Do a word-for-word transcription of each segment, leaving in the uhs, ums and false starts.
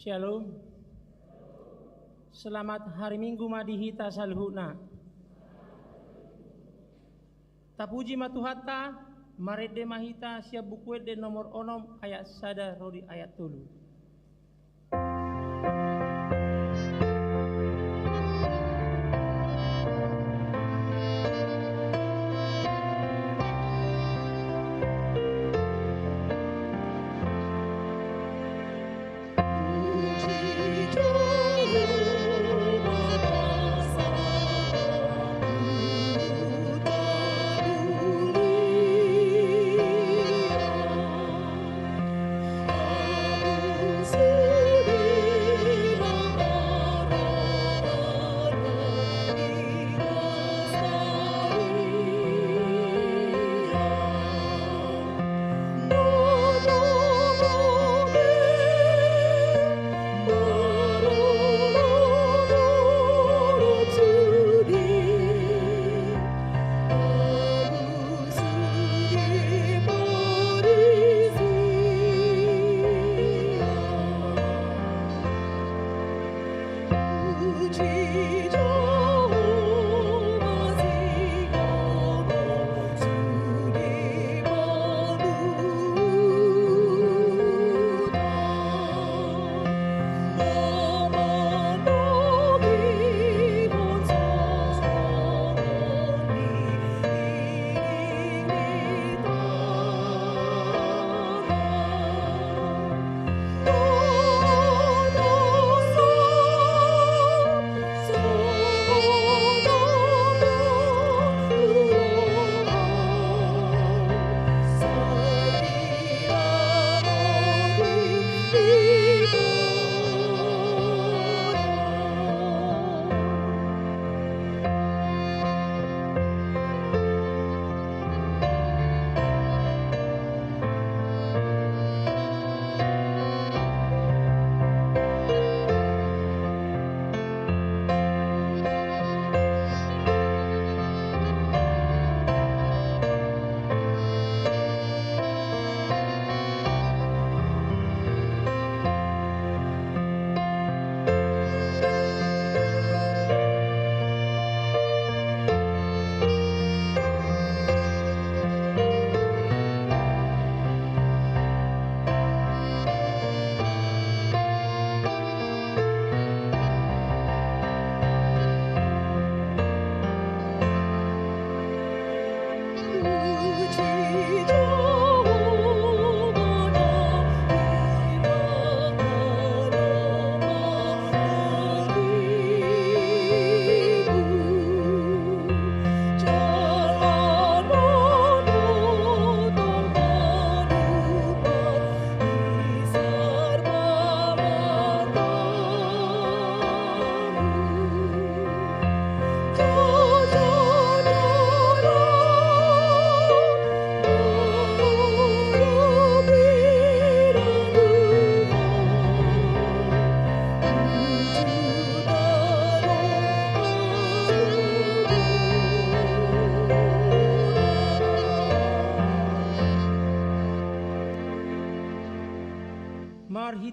Syalom. Selamat hari Minggu ma di hita saluhutna. Tapuji ma Tuhanta, marende ma hita sian Buku Ende nomor onom ayat sada ro di ayat tolu.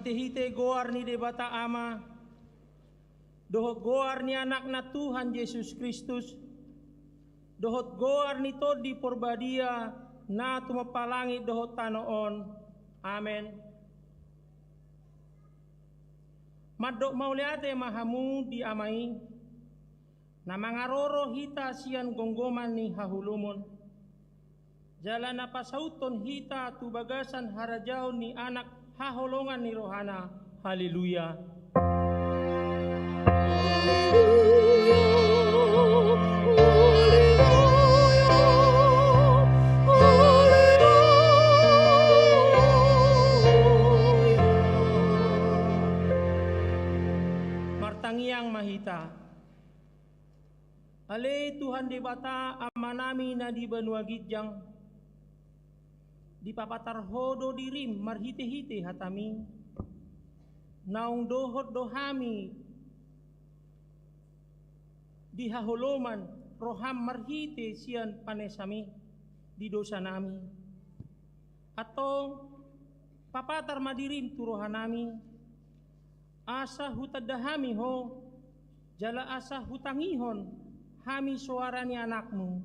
Marhitehite goar ni Debata Ama, dohot goar ni Anakna Tuhan Jesus Kristus, dohot goar ni Tondi Porbadia, na tumompa langit dohot tano on. Amen. Mandok mauliate ma hamu di Ama i, na mangaroro hita sian gomgoman ni haholomon, jala na pasauthon hita tu bagasan harajaon ni Anak haholongan ni rohana. Haleluya. Martangiang ma hita. Ale Tuhan Debata Amanami na di banua ginjang, dipapatar Ho do dirim marhitehite hatami, naung dohot do hami di haholomon roham marhite sian panesami di dosanami. Antong, papatar ma dirim tu rohanami, asa hutanda hami Ho, jala asa hutangihon hami soara ni Anakmu,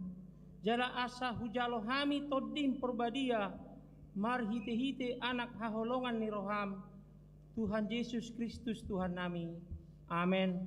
jala asa hujalo hami Tondim Porbadia marhitehite Anak haholongan ni roham, Tuhan Jesus Kristus Tuhannami. Amen.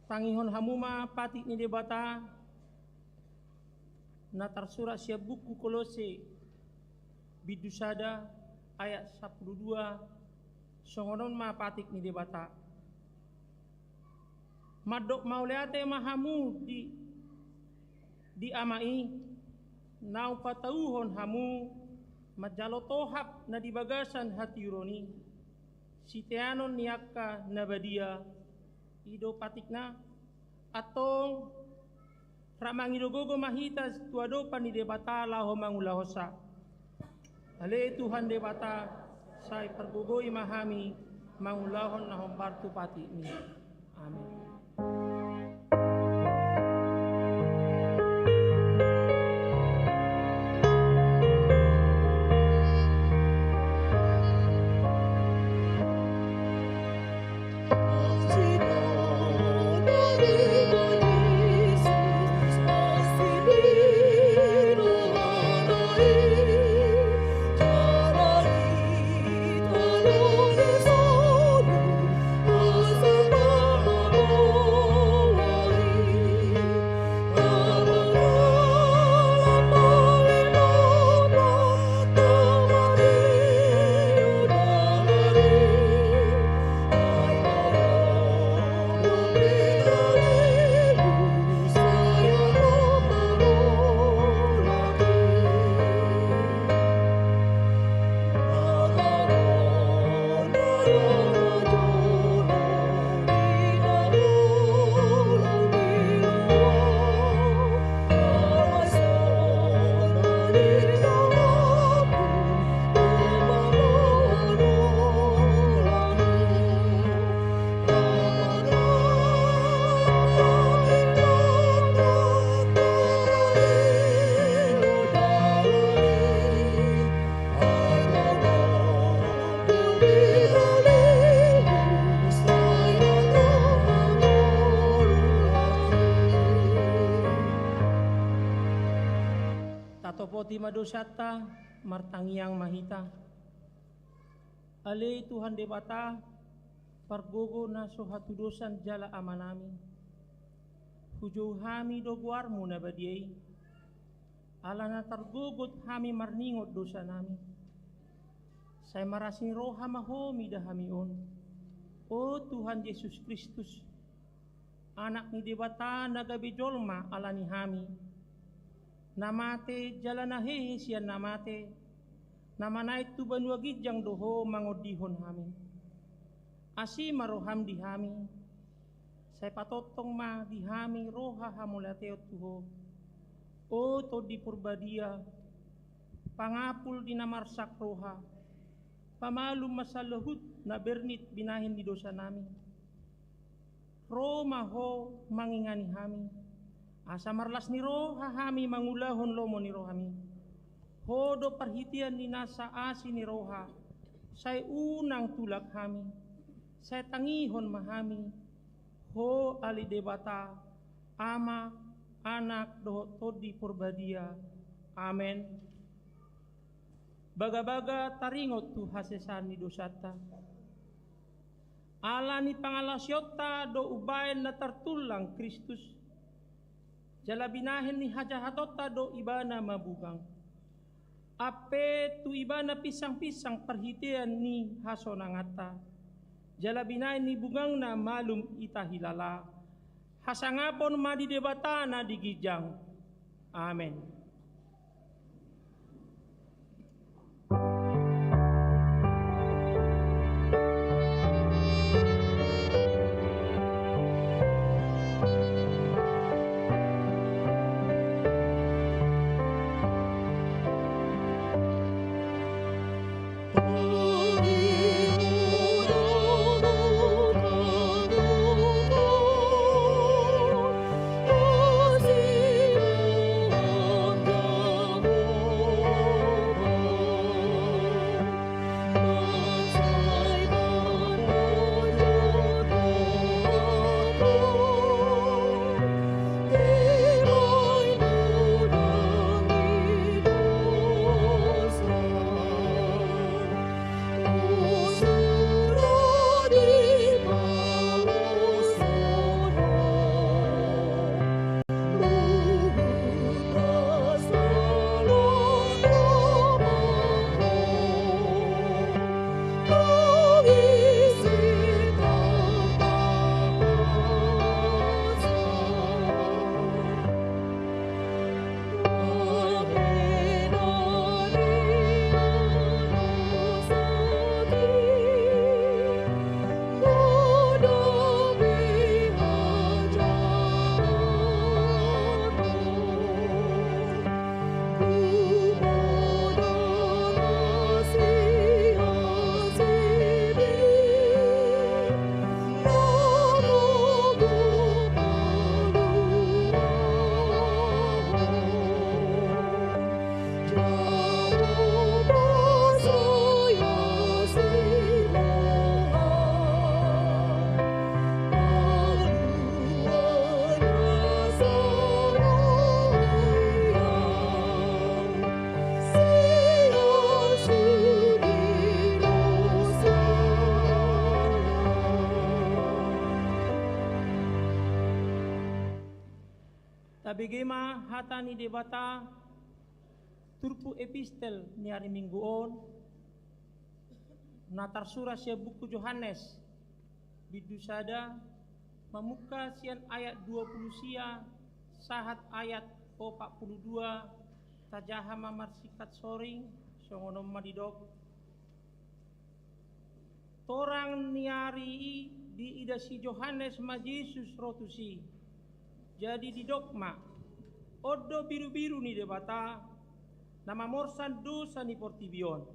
Tangihon hamu ma patik ni Debata na tarsurat sian buku Kolose, bindu sada, ayat sampulu dua, songon on ma patik ni Debata. Mandok mauliate ma hamu di, di Ama i, naung patauhon hamu manjalo tohap na di bagasan hatiuron i, siteanon ni angka na badia. I do patikna. Antong, rap mangido gogo ma hita tu adopan ni Debata laho mangulahonsa. Ale Tuhan Debata, sai pargogoi ma hami mangulahon na hombar tu patikmi. Amen. Ima dosanta, martangiang ma hita. Ale Tuhan Debata, pargogo na so hatudosan jala Amanami, hujou hami do goarMu na badia i, ala na targogot hami marningot dosanami. Sai marasi ni roha ma Ho mida hami on, o Tuhan Jesus Kristus, Anak ni Debata na gabe jolma ala ni hami, na mate jala na hehe sian na mate, na manaek tu banua ginjang do Ho mangondihon hami. Asi ma rohaM di hami, sai patongtong ma di hami roha hamauliateon tu Ho. O Tondi Porbadia, pangapul di na marsak roha, pamalum ma saluhut na bernit binahen ni dosanami. Ro ma Ho mangingani hami, asa marlas ni roha hami mangulahon lomo ni rohaMi. Ho do parhitean ni nasa asi ni roha, sai unang tulak hami, sai tangihon ma hami, Ho ale Debata, Ama, Anak dohot Tondi Porbadia. Amen. Bagabaga taringot tu hasesaan ni dosanta. Ala ni pangalaosionta do umbahen na tartullang Kristus, jala binahen ni hajahatonta do Ibana mabugang. Ampe tu Ibana pinsangpinsang parhitean ni hasonanganta, jala binahen ni bugangna malum ita hilala. Hasangapon ma di Debata na di ginjang. Amen. Tabege ma hata ni Debata, turpuk epistel ni ari Minggu on, na tarsurat sian buku Johannes, bindu sada, mamungka sian ayat dua pulu sia, sahat ayat opat pulu dua, tajaha ma marsingkat soring, songon on ma didok. Torang ni ari i diida si Johannes ma Jesus ro tusi. Jadi didok ma, on do birubiru ni Debata, na mamorsan dosa ni portibi on.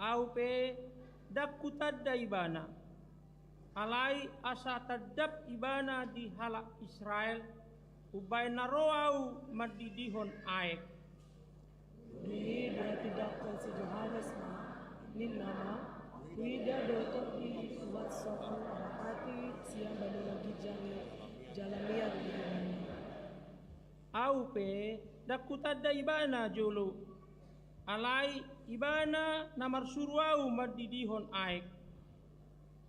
Ahu pe ndang hutanda ibana. Alai asa tandap ibana di halak Israel, umbahen na ro ahu mandidihon aek. Dung i dihatindangkon si Johannes ma, ninna ma: Huida do Tondi i tu hot songon na hupatihon sian banua ginjang i jala mian di ibana. Ahu pe ndang hutanda ibana jolo, alai ibana na marsuru ahu mandidihon aek.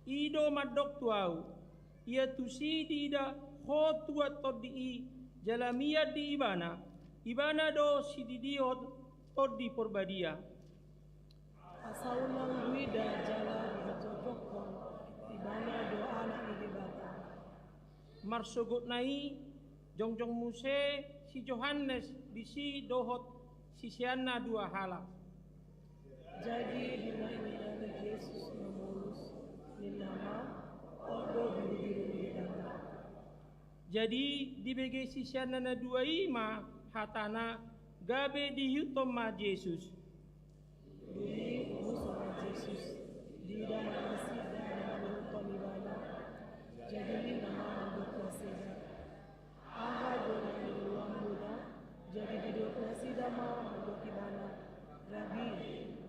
I do mandok tu ahu, ia tusi diida ho tuat Tondi i jala mian di ibana, ibana do sididihon Tondi Porbadia. Asa unang huida jala dihajojokhon, ibana do Anak ni Debata. Marsogotna i, jongjong muse si Johannes disi dohot siseanna dua halak. Jadi di na inganan ni Jesus mamolus, ninna ma, on do birubiru ni Debata. Jadi dibege siseanna na dua i ma hatana, gabe diihuthon ma Jesus. Dung i huhut ma Jesus, diida ma nasida na mangihuthon ibana. Jadi ninna ma mandok nasida, aha do na niluluanmuna? Jadi didok nasida ma mandok ibana, Rabbi,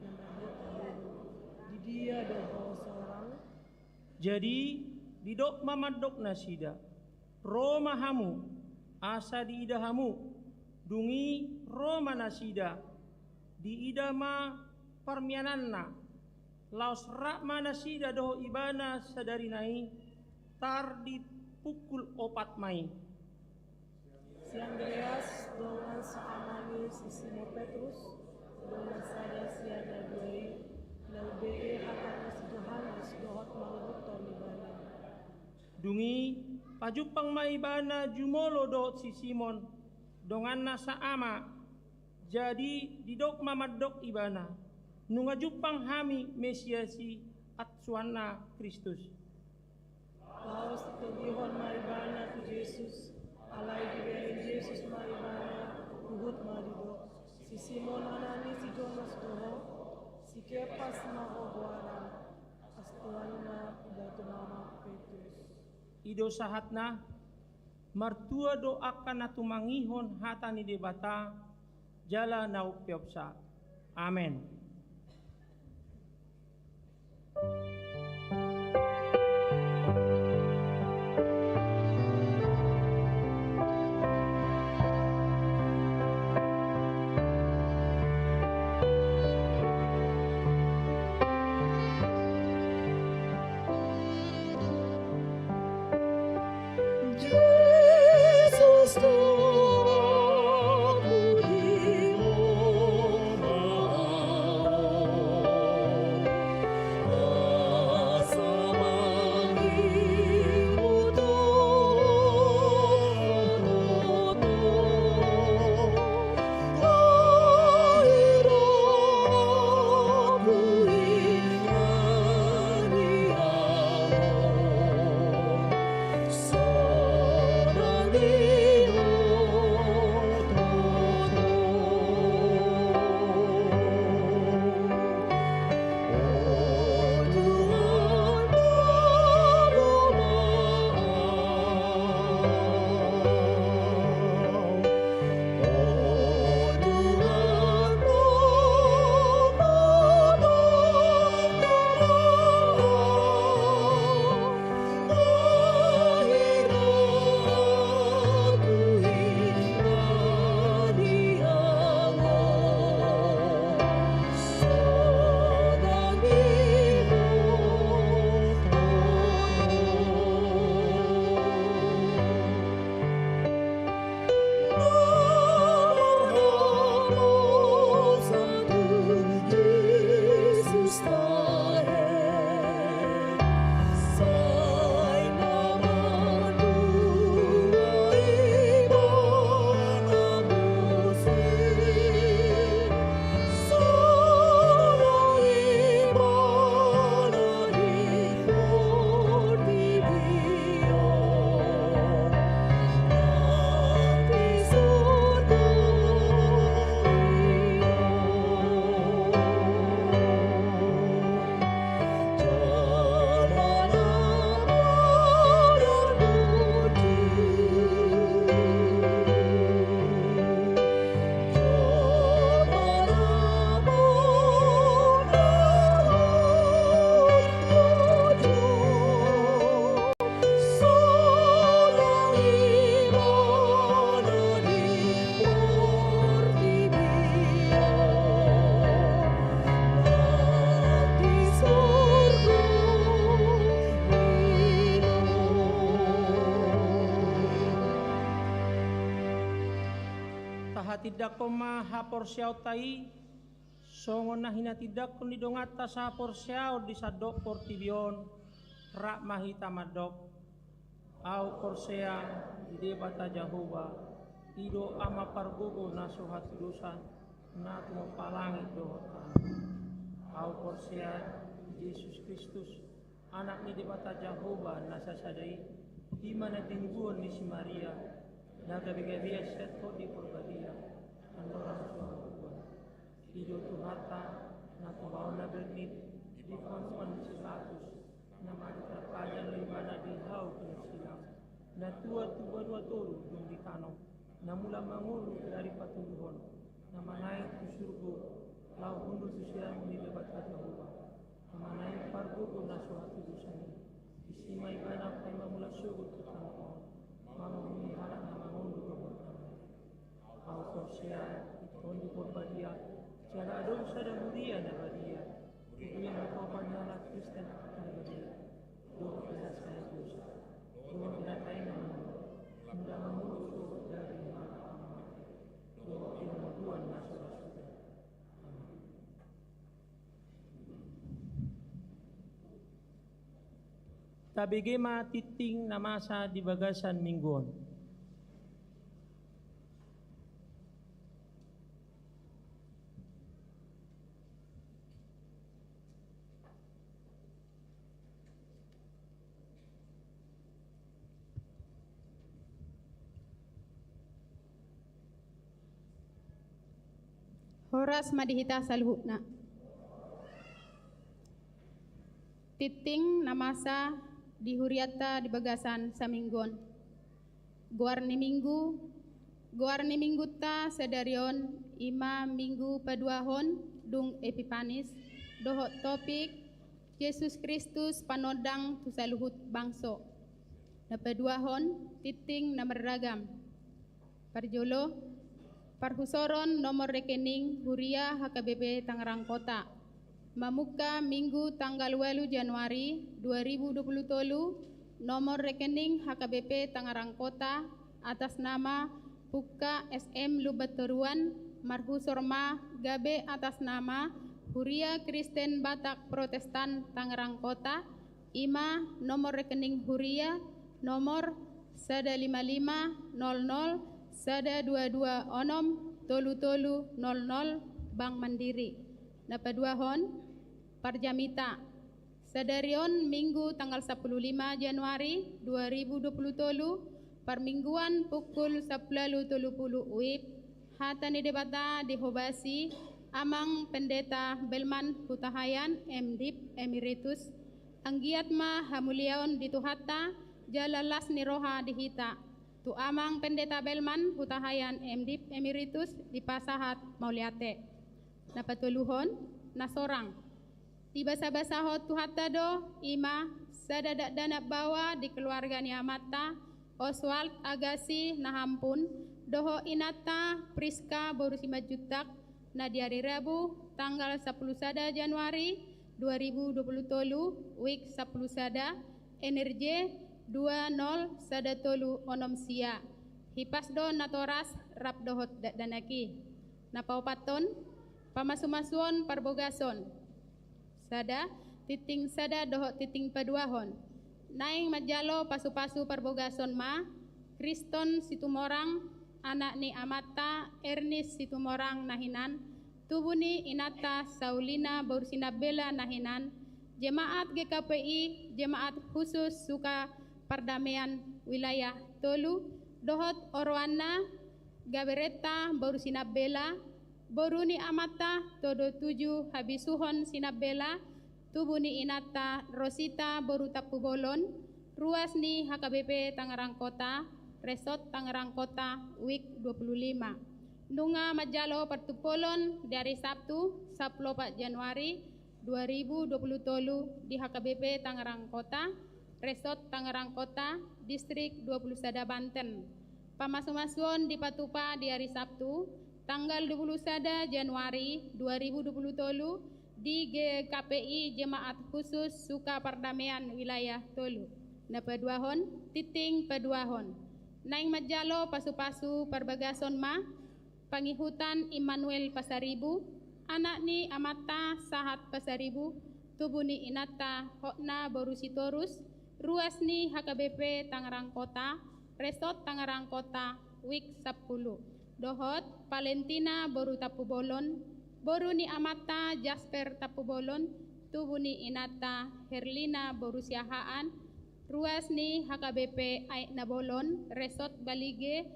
na mandok ahu, di dia do ho sorang? Jadi didok ma mandok nasida, ro ma hamu, asa diida hamu. Dung i ro ma nasida, diida ma parmiananna. Laos rap ma nasida dohot ibana sadari na i, tar di pukul opat ma i. Si Andreas dongan saama ni si Simon Petrus, dongan sada sian na dua i, na umbege hata ni si Johannes dohot mangihuthon ibana. Dung i pajumpang ma ibana jumolo dohot si Simon, donganna saama. Jadi didok ma mandok ibana, nunga jumpang hami Mesias i, asuanna Kristus. Laos ditogihon ma ibana tu Jesus, alai dibereng Jesus ma ibana, huhut ma didok, si Simon anak ni si Jonas do ho? Si Kepas ma ho goarna, asuanna hubahen ma Petrus. I do sahatna. Martua do angka na tumangihon hata ni Debata jala na umpeopsa. Amen. Tindangkon ma haporseaonta i, songon na hinatindangkon ni donganta sahaporseaon di sandok portibi on, rap ma hita mandok: Ahu porsea di Debata Jahowa, i do Ama pargogo na so hatudosan, na tumompa langit dohot tano. Ahu porsea di Jesus Kristus, Anak ni Debata Jahowa na sasada i, i ma na tinumbuhon ni si Maria, na gabe-gabean sian Tondi Porbadia, andorang so habubuhan. I do Tuhanta, na tumaon na bernit di panuan ni si Pilatus, na martarpajan do Ibana di hau penasilang, na tuat tu banua toru dung ditanom, na mulak mangolu dari patuluhon, na manaek tu surgo, laho hundul tu siamun ni Debata Jahowa, na manaek pargogo na so hatudosan i. Disi ma Ibana paima mulak sogot tu tano on, mangoloi halak na mangolu dohot na mate. Ahu porsea di Tondi Porbadia, jala adong sada huria na badia, huria na paopat ni halak Kristen na badia, dohot pinasahat dosa, dohot pinatai na mangolu, mula mangolu sogot dari halak na mate, dohot di hamuduan na so ra suda. Amin. Tabege ma tingting na masa di bagasan minggu on. Horas ma di hita saluhutna. Tingting na masa di hurianta di bagasan saminggu on. Goar ni minggu, goar ni minggunta sadari on i ma Minggu Paduahon dung Epipanis, dohot topik Jesus Kristus panondang tu saluhut bangso. Na paduahon, tingting na marragam. Parjolo, parhusoron nomor rekening Huria H K B P Tangerang Kota. Mamungka Minggu tanggal ualu Januari dua ribu dua puluh tolu, nomor rekening H K B P Tangerang Kota, atas nama Pungka S M Lumbantoruan, marhusor ma gabe atas nama Huria Kristen Batak Protestan Tangerang Kota, i ma nomor rekening huria, nomor sada lima lima nol nol sada dua dua onom tolu tolu nol nol, Bank Mandiri. Na paduahon, parjamita. Sadari on Minggu tanggal sampulu lima Januari dua ribu dua puluh tolu, parmingguan pukul sampulu ualu tolu pulu WIB, hata ni Debata dihobasi Amang Pendeta Belman Hutahaean, M Div Emeritus. Anggiat ma hamuliaon di Tuhanta jala las ni roha di hita. Tu Amang Pendeta Belman Hutahaean, M Div Emeritus, dipasahat mauliate. Na patoluhon, na sorang. Dibasabasahon Tuhanta do i ma sada dakdanak baoa di keluarga ni amanta Oswald Agassi Nahampun dohot inanta Priska boru Simanjuntak, na di ari Rabu tanggal sampulu sada Januari dua ribu dua puluh tolu, WIB sampulu sada, N R J dua nol sada tolu onom sia. Hipas do natoras rap dohot dakdanak i. Na paopathon, pamasumasuon parbogason. Sada, tingting sada dohot tingting paduahon. Naeng manjalo pasupasu parbogason ma Kriston Situmorang, anak ni amanta Ernis Situmorang na hinan, tubu ni inanta Saulina boru Sinambela na hinan, jemaat G K P I, Jemaat Khusus Suka Pardamean Wilayah Tolu, dohot oroanna Gaberetta boru Sinambela, boru ni amanta Todo Tuju Habisuhon Sinambela, tubu ni inanta Rosita boru Tampubolon, ruas ni H K B P Tangerang Kota, Resort Tangerang Kota, WIB dua puluh lima. Nunga manjalo partumpolon di ari Sabtu, sampulu opat Januari dua ribu dua puluh tolu, di H K B P Tangerang Kota, Resort Tangerang Kota, Distrik dua puluh sada Banten. Pamasumasuon dipatupa di ari Sabtu, tanggal dua puluh sada Januari dua ribu dua puluh tolu, di G K P I Jemaat Khusus Suka Pardamean Wilayah Tolu. Na paduahon, tingting paduahon. Naeng manjalo pasupasu parbagason ma Pangihutan Immanuel Pasaribu, anak ni amanta Sahat Pasaribu, tubu ni inanta Hotna boru Sitorus, ruas ni H K B P Tangerang Kota, Resort Tangerang Kota, wijk sampulu. Dohot Valentina boru Tampubolon, boru ni amanta Jasper Tampubolon, tubu ni inanta Herlina boru Siahaan, ruas ni H K B P Aek Nabolon, Resort Balige,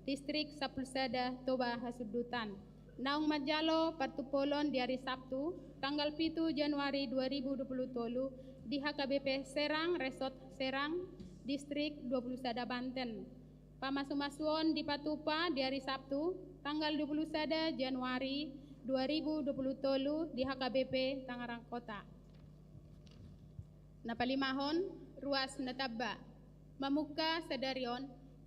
Distrik sampulu sada Toba Hasundutan. Naung manjalo partumpolon di ari Sabtu, tanggal pitu Januari dua ribu dua puluh tolu, di H K B P Serang, Resort Serang, Distrik dua puluh sada Banten. Pamasumasuon dipatupa di ari Sabtu, tanggal dua puluh sada Januari dua ribu dua puluh tolu, di H K B P Tangerang Kota. Na palimahon, ruas na tamba. Mamungka sadari on,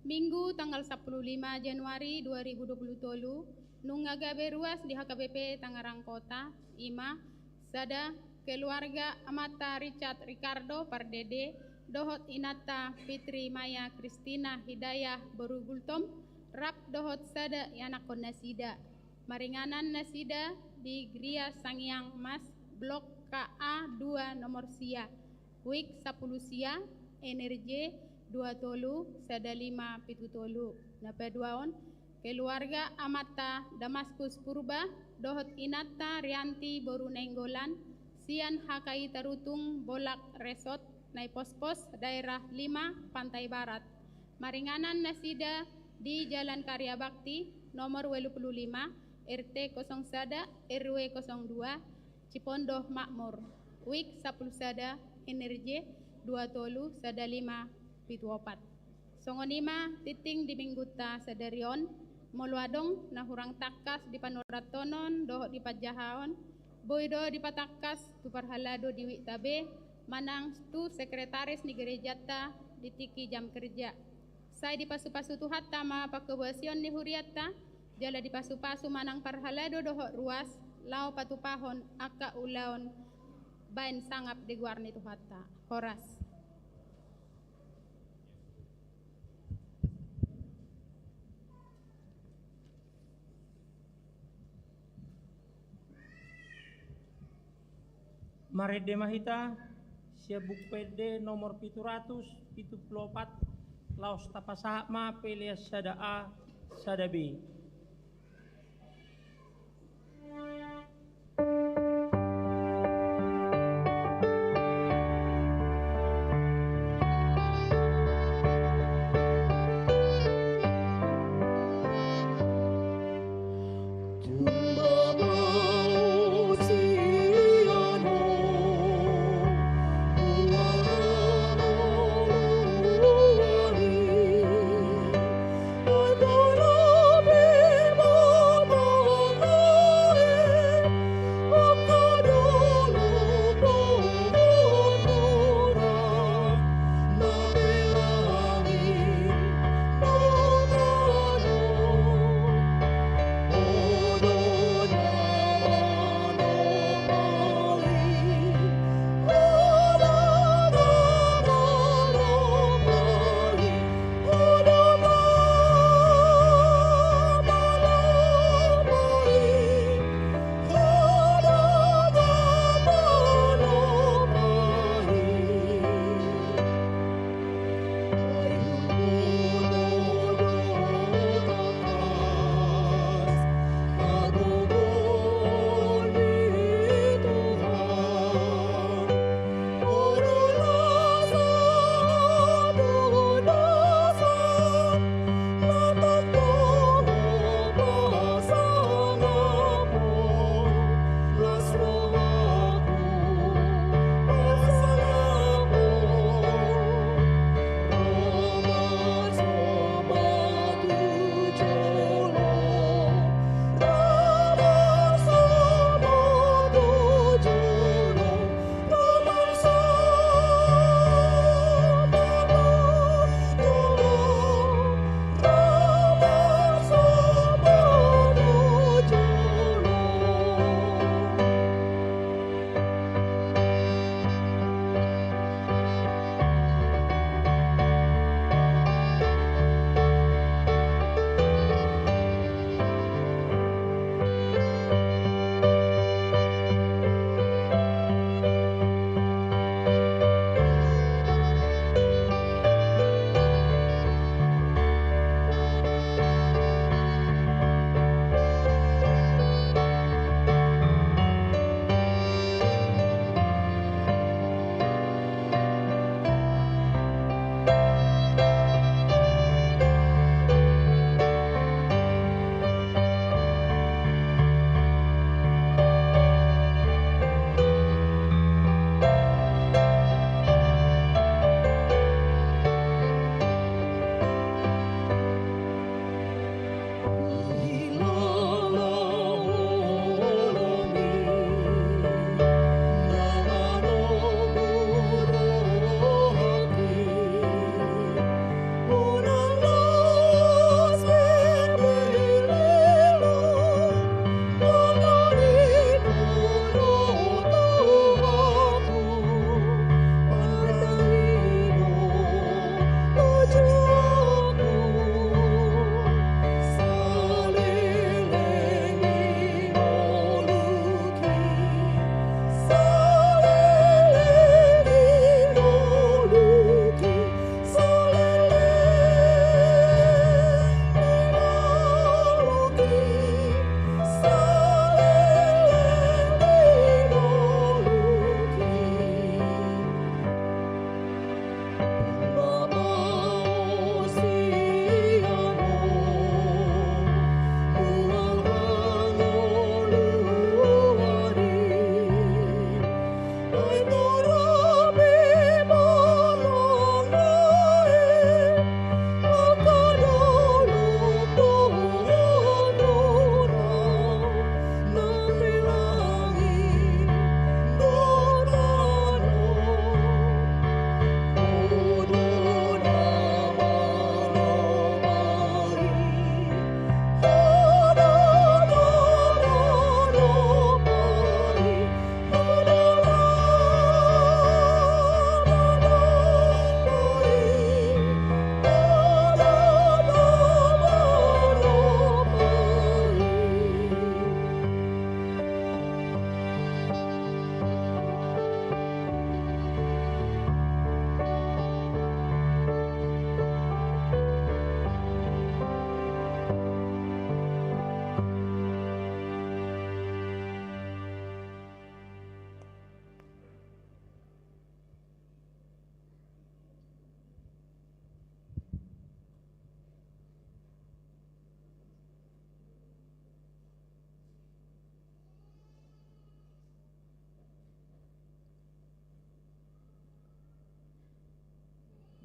Minggu tanggal sampulu lima Januari dua ribu dua puluh tolu, nunga gabe ruas di H K B P Tangerang Kota, i ma, sada, keluarga amanta Richard Ricardo Pardede, dohot inanta Fitri Maya Kristina Hidayah boru Gultom, rap dohot sada ianakhon nasida. Maringanan nasida di Gereja Sangiang Mas, Blok K A dua, nomor sia, wijk sampulu sia, N R J dua tolu sada lima pitu tolu. Na paduahon, keluarga amanta Damaskus Purba, dohot inanta Rianti boru Nainggolan, sian H K I Tarutung, Bolak Resort, Naipospos, daerah lima, Pantai Barat. Maringanan nasida di Jalan Karya Bakti, nomor ualu pulu lima, R T kosong sada, R W kosong dua, Cipondoh Makmur, wijk sampulu sada, N R J dua tolu sada lima pitu opat. Songon i ma tintin di Minggunta sadari on, molo adong na hurang tangkas di panurathonon dohot di panjahaon, boi do dipatangkas tu parhalado di wijk ta be, manang tu sekretaris ni gerejanta di tingki jam kerja. Sai dipasupasu Tuhanta ma panghobasion ni hurianta, jala dipasupasu ma nang parhalado dohot ruas, laho patupahon angka ulaon baen sangap di goar ni Tuhanta. Horas. Marende ma hita sian Buku Pende nomor pitu ratus pitu pulu opat, laos tapasahat ma pelean sada A, sada B.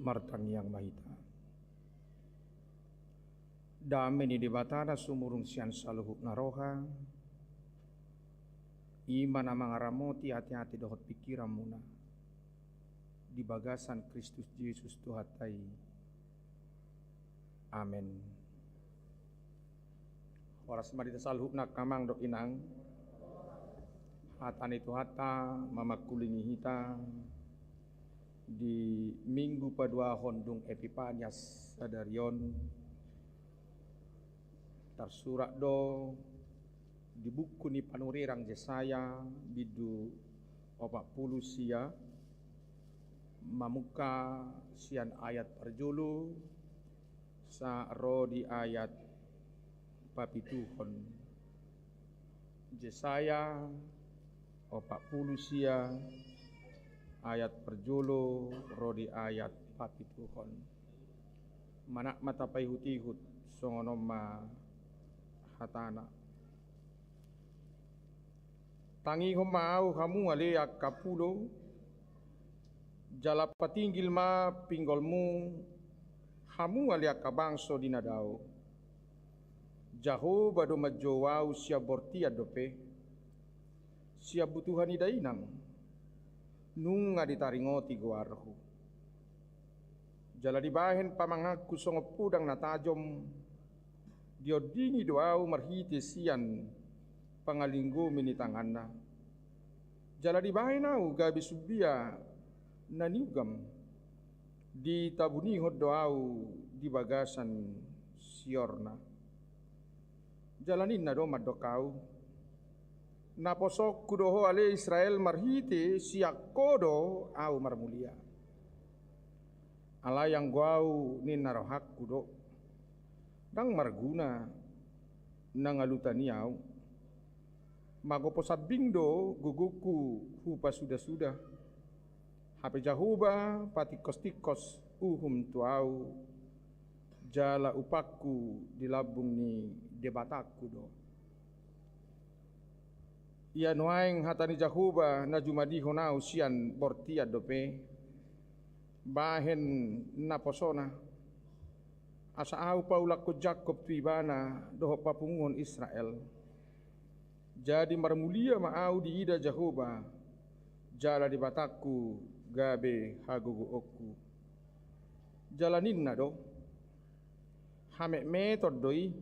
Martangiang ma hita. Dame ni Debata na sumurung sian saluhutna roha, i ma na mangaramoti ateate dohot pingkiranmuna di bagasan Kristus Jesus Tuhanta i. Amen. Horas ma di hita saluhutna angka amang dohot inang. Hata ni Tuhanta mamangkulingi hita di Minggu paduahon dung Epipanias sadari on. Tarsurat do di buku ni panurirang Jesaya bindu opat pulu sia, mamungka sian ayat parjolo sahat ro di ayat papituhon. Jesaya opat pulu sia ayat parjolo ro di ayat papituhon. Manat ma tapaihutihut, songon on ma hatana. Tangihon ma ahu hamu ale angka pulo, jala patinggil ma pinggolmu hamu ale angka bangso di na dao. Jahowa do manjou ahu sian bortian dope, sian butuha ni dainang, nunga ditaringoti goarhu. Jala dibahen pamanganku songon podang na tajom, diondingi do ahu marhite sian pangalinggomi ni tanganna. Jala dibahen ahu gabe sumbia na niugam, ditabunihon do ahu di bagasan siorna. Jala ninna do mandok ahu: Naposongku do ho ale Israel, marhite sian ho do ahu marmulia. Alai anggo ahu ninna rohangku do, ndang marguna na ngalutani ahu. Magopo sambing do gogongku hupasudasuda. Hape Jahowa patingkostingkos uhum tu ahu, jala upangku di lambung ni Debatangku do. Ia nuaeng hata ni Jahowa na jumadihon ahu sian bortian dope, bahen naposona, asa ahu paulakkon Jakkob tu ibana dohot papunguhon Israel. Jadi marmulia ma ahu diida Jahowa, jala Debatangku gabe hagogoonku. Jala ninna do: Hametmeton do i,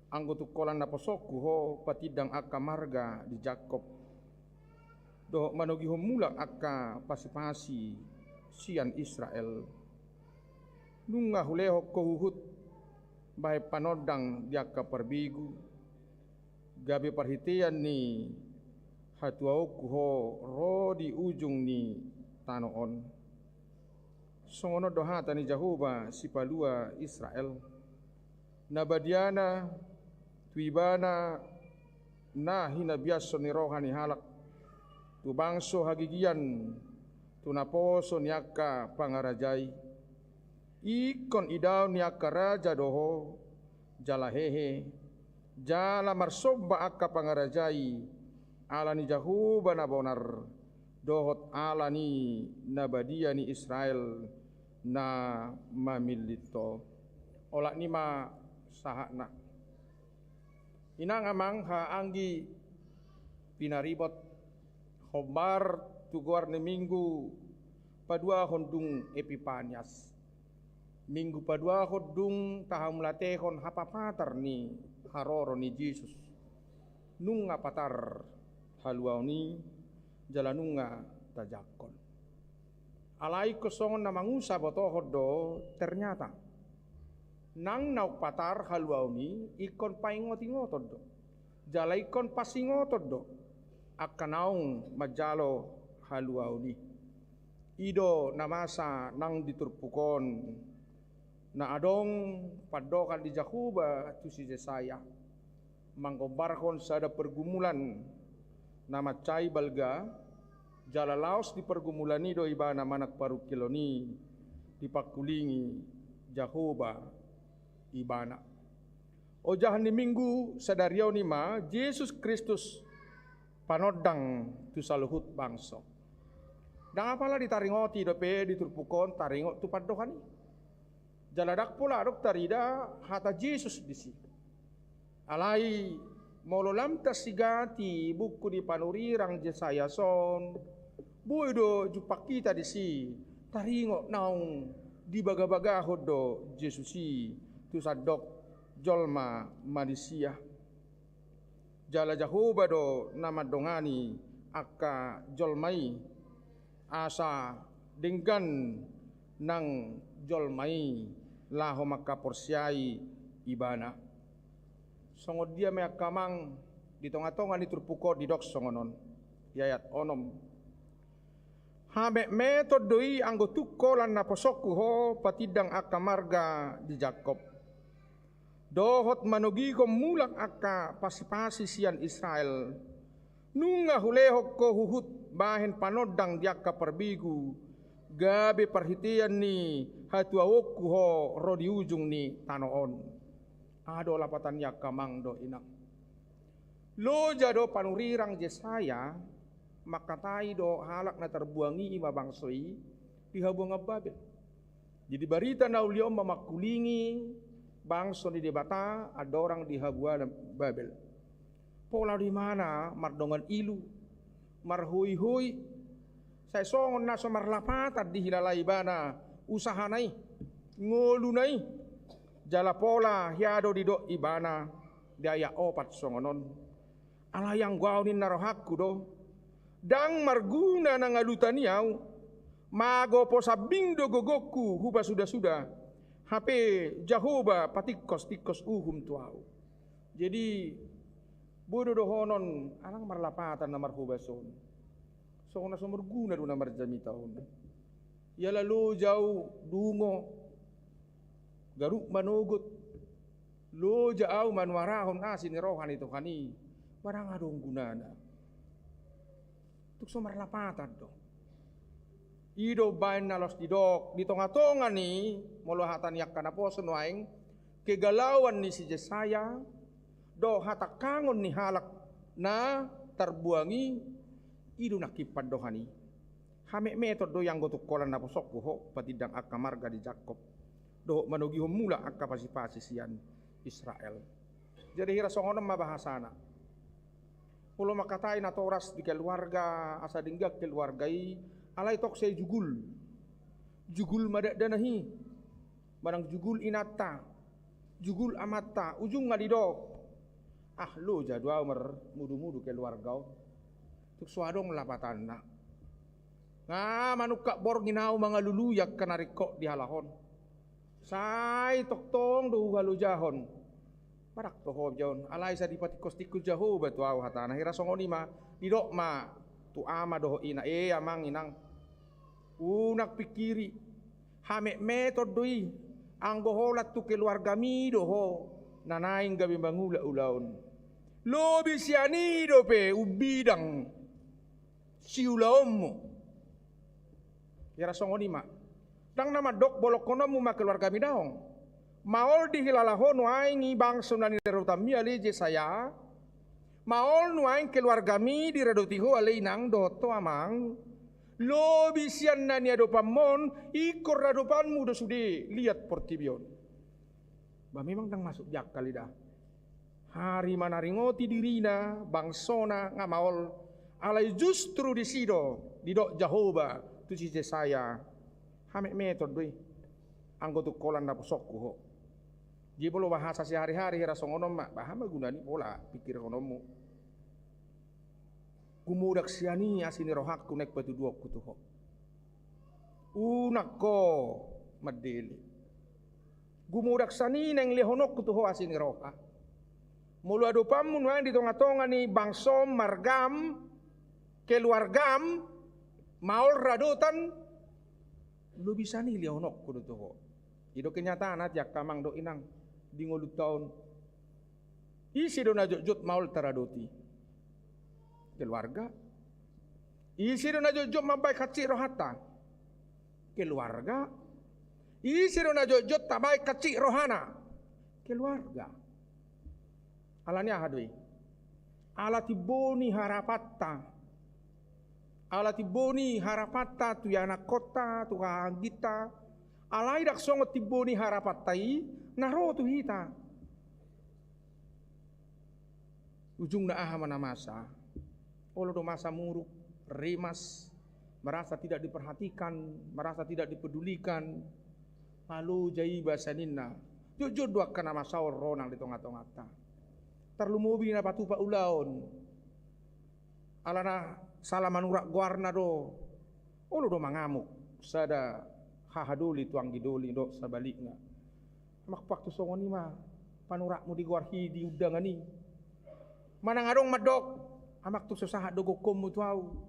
anggo tung holan naposongku ho patindang angka marga di Jakkob, dohot manogihon mulak angka pasipasi sian Israel. Nunga hulehon ho huhut bahen panondang di angka parbegu, gabe parhitean ni hatuaonku ho ro di ujung ni tano on. Songon on do hata ni Jahowa sipalua Israel, na badiana tu ibana na hinabiashon ni roha ni halak, tu bangso hagigian, tu naposo ni angka pangarajai. Ingkon idaon ni angka raja do ho, jala hehe, jala marsomba angka pangarajai, ala ni Jahowa na bonar, dohot ala ni na badia ni Israel na mamillit ho. Olat ni ma sahatna. Inang amang haha anggi pinaribot, hombar tu goar ni Minggu paduahon dung Epipanias. Minggu paduahon dung tahamulatehon hapapatar ni haroro ni Jesus. Nunga patar haluaon i, jala nunga tajangkon. Alai ingkon songon na mangusa botohon do, ternyata nang naung patar haluaon i, ingkon paingotingoton do, jala ingkon pasingoton do angka naung manjalo haluaon i. I do na masa nang di turpuk on, na adong pandohan ni Jahowa tu si Jesaya, manggombarhon sada pergumulan na mansai balga, jala laos di pergumulan i do ibana manang parungkilon i dipangkulingi Jahowa ibana. Ojahan ni Minggu sadari on i ma Jesus Kristus, panondang tu saluhut bangso. Ndang apala ditaringoti dope di turpuk on taringot tu pandohan i. Jala ndang pola adong tarida hata Jesus disi. Alai molo lam tasigati buku ni panurirang Jesaya son, boi do jumpang hita disi taringot naung dibagabagahon do Jesus i tu sandok jolma manisia. Jala Jahowa do na mandongani angka jolma i, asa denggan nang jolma i laho mangkaporseai Ibana. Songon dia ma i angka amang di tongatonga ni turpuk on didok songon on, di ayat onom: Hametmeton do i anggo tung holan naposongku ho patindang angka marga di Jakkob, dohot manogihon mulak angka pasipasi sian Israel. Nunga hulehon ho huhut bahen panondang di angka parbegu, gabe parhitean ni hatuaonku ho ro di ujung ni tano on. Aha do lapatan ni i angka amang dohot inang? Loja do panurirang Jesaya mangkatai dohot halak na tarbuang i, i ma bangso i, di habuangan Babel. Jadi barita na uli on ma mangkulingi bangso ni Debata andorang di habuangan Babel. Pola do ibana mardongan ilu, marhoihoi, sai songon na so marlapatan dihilala ibana usahana i, ngoluna i. Jala pola hea do didok ibana di ayat opat songon on: Alai anggo ahu, ninna, rohangku do, ndang marguna na ngalutan i ahu. Mago posambing do gogongku hupasudasuda, hape Jahowa patingkostingkos uhum tu ahu. Jadi boi do dohonon, ndang marlapatan na marhobas on. Songon na so marguna do na marjamita on. Iala loja ahu dungo, garup manogot, loja ahu manuarahon asi ni roha ni Tuhan i, ba ndang adong gunana. Tung so marlapatan do. I do umbahen na laos didok di tongatonga ni, molo hata ni angka naposo nuaeng, kegalauan ni si Jesaya dohot hatangkangon ni halak na tarbuang i. I do nangkin pandohan i: Hametmeton do i anggo tung holan naposongku ho patindang angka marga di Jakkob, dohot manogihon mulak angka pasipasi sian Israel. Jadi hira songon on ma bahasana. Molo mangkatai natoras di keluarga, asa denggan keluarga i, alai tong sai jugul. Jugul ma dakdanak i, manang jugul inanta, jugul amanta, ujungna didok: Ah, loja do ahu marmudumudu keluarga on. Tung so adong lapatanna. Nga manungkap borngin ahu mangalului angka na ringkot di halak on. Sai tongtong do huhalojahon. Ba ndang toho jaon, alai sai dipatingkostingkos Jahowa tu ahu, hatana. Hira songon i ma didok ma tu ama dohot ina: E amang, inang, unang pingkiri. Hametmeton do i anggo holan tu keluargami do ho na naeng gabe mangula ulaon. Lobi sian i dope umbidang siulaonmu. Hira songon i ma. Ndang na mandok bolongkononmu ma keluargami, daong. Maol dihilala ho nuaeng i bangso na niradotanmi ale Jesaya, maol nuaeng keluargami diradoti ho ale inang dohot ho amang. Lobi sian na niadopanmon, ingkon radopanmu do sude liat portibi on. Ba memang ndang masuk di akal i da. Harima na ringoti dirina, bangsona nga maol, alai justru disi do didok Jahowa tu si Jesaya: Hametmeton do i anggo tung holan naposongku ho. Jadi molo bahasa sehari-hari hira songon on ma, ba aha ma gunana i pola pingkirhononmu? Gumodang sian i asi ni rohangku naeng patuduhonku tu ho. Unang ho mandele. Gumodang sian i naeng lehononku tu ho asi ni roha. Molo adopanmu nuaeng di tongatonga ni bangsom, margam, keluargam, maol radotan, lobi sian i lehononku do tu ho. I do kenyataanna, angka amang dohot inang, di ngolunta on. Ise do na jotjot maol taradoti? Keluarga. Ise do na jotjot mambahen hansit rohanta? Keluarga. Ise do na jotjot tabahen hansit rohana? Keluarga. Alani aha do i? Ala timbo ni harapanta. Ala timbo ni harapanta tu ianakkonta, tu hahaangginta. Alai ndang songon timbo ni harapanta i na ro tu hita. Ujungna aha ma na masa? Olo do masa muruk, rimas, merasa tidak diperhatikan, merasa tidak dipedulikan. Malo jaiba saninna. Jotjot do angka na masa on ro nang di tongatonganta. Tarlumobi na patupa ulaon. Alana sala manurak goarna do. Olo do mangamuk sada hahadoli tu anggidoli dohot sabalikna. Amang, waktu songon i ma panurakmu digoarhi di undangan i. Manang adong mandok, amang, tung so sahat do gokhonmu tu au.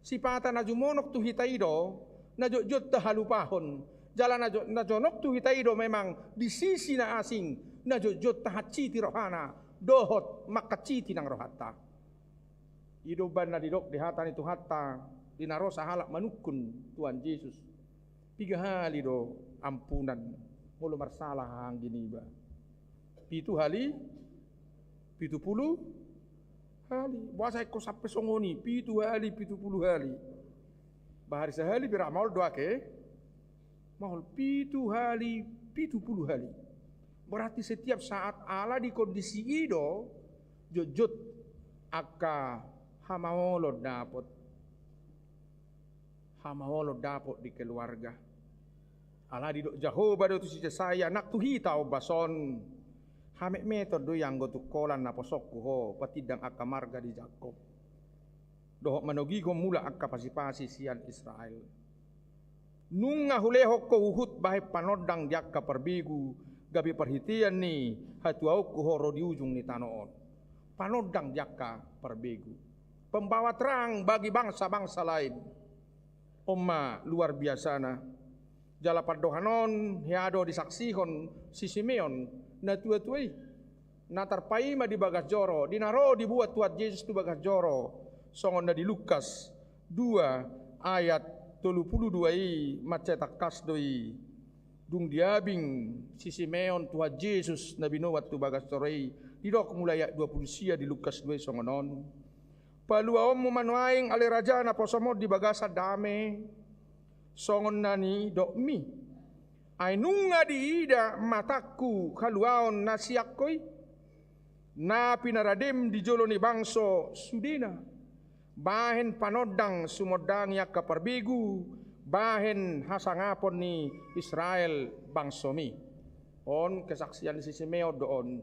Sipata na jumonok tu hita i do na jotjot tahalupahon. Jala na jo-, na jonok tu hita i do memang di sisi na asing na jotjot tahansiti rohana dohot manghansiti nang rohanta. I do umbahen na didok di hata ni Tuhanta, di na ro sahalak manungkun Tuhan Jesus. Piga hali do ampunan molo marsala hahaanggi niba? Pitu hali pitu pulu hali. Boasa ingkon sampe songon i, pitu hali pitu pulu hali? Bahari sahali pe ra maol do ake. Maol pitu hali pitu pulu hali. Berarti setiap saat, ala di kondisi i do jotjot angka hamaolon dapot. Hamaolon dapot di keluarga. Ala didok Jahowa do tu si Jesaya, nang tu hita ombas on. Hametmeton do i anggo tungkolan naposongku ho patindang angka marga di Jakkob, dohot manogihon mulak angka pasipasi sian Israel. Nunga hulehon ho huhut bahen panondang di angka parbegu, gabe parhitean ni hatuaonku ho ro di ujung ni tano on. Panondang di angka parbegu, pembawa terang bagi bangsa-bangsa lain. On ma luar biasana. Jala pandohan on hea do disaksihon si Simeon, natuatua i. Na tarpaima di bagas joro, di na ro dibuat Tuhan Jesus tu bagas joro, songon na di Lukas dua ayat tolu pulu dua i, mansai tangkas do i. Dung diabing si Simeon Tuhan Jesus na binoan tu bagas joro i, didok mulai ayat dua pulu sia di Lukas dua i songon on. Paluaonmu ma nuaeng ale raja naposomon di bagasan dame, songon na nidokmi. Ai nunga diida matangku haluaon na sian ho i, na pinaradem di jolo ni bangso sudena. Bahen panondang sumondangi angka parbegu, bahen hasangapon ni Israel bangsomi. On kesaksian ni si Simeon do on,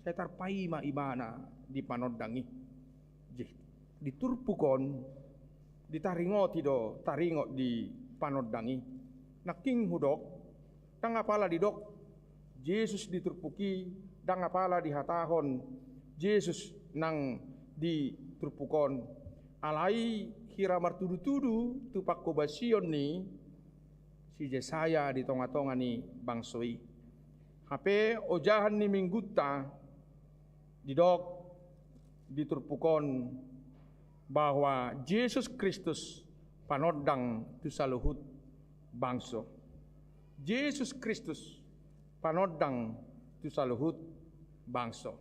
sai tarpaima ibana di panondang i. Jadi, di turpuk on, ditaringoti do taringot di panondang i. Nangkin hudok, ndang apala didok Jesus di turpuk i, ndang apala dihatahon Jesus nang di turpuk on. Alai hira martudutudu tu pangkobasion ni si Jesaya di tongatonga ni bangso i. Hape ojahan ni minggunta, didok di turpuk on bahwa Jesus Kristus panondang tu saluhut bangso. Jesus Kristus panondang tu saluhut bangso.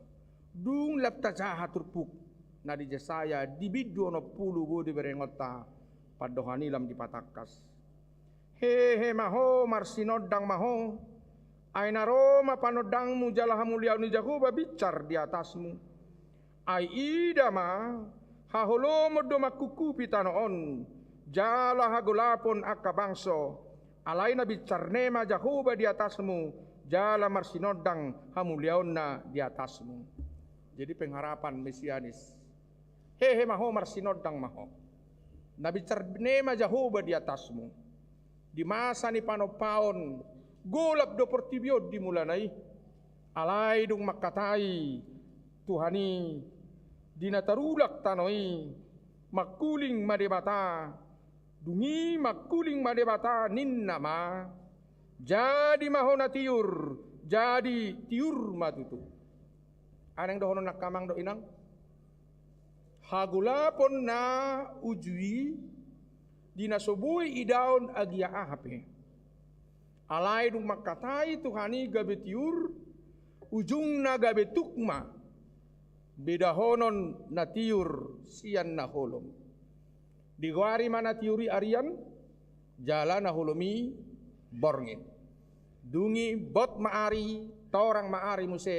Dung lam tajaha turpuk na di Jesaya di bindu onom pulu, boi do berengonta pandohan i lam dipatangkas. Hehe ma ho, marsinondang ma ho, ai na ro ma panondangmu jala hamuliaon ni Jahowa binsar di atasmu. Ai ida ma, haholomon do mangkungkupi tano on, jala hagolapon angka bangso, alai na binsarne ma Jahowa di atasmu, jala marsinondang hamuliaonna di atasmu. Jadi pengharapan Mesianis. Hehe ma ho, marsinondang ma ho. Na binsarne ma Jahowa di atasmu. Di masa ni panompaon, golap do portibi on di mulana i. Alai dung mangkatai Tuhan i, di na tarulak tano i, mangkuling ma Debata. Dung i mangkuling ma Debata, ninna ma, jadi ma ho na tiur, jadi tiur ma tutu. Aha naeng dohonon nangkin, amang dohot inang? Hagolapon na uju i, di na so boi idaon agia aha pe. Alai dung mangkatai Tuhan i gabe tiur, ujungna gabe tuk ma bedahonon na tiur sian na holom. Digoari ma na tiur i arian, jala na holom i borngin. Dung i bot ma ari, torang ma ari muse,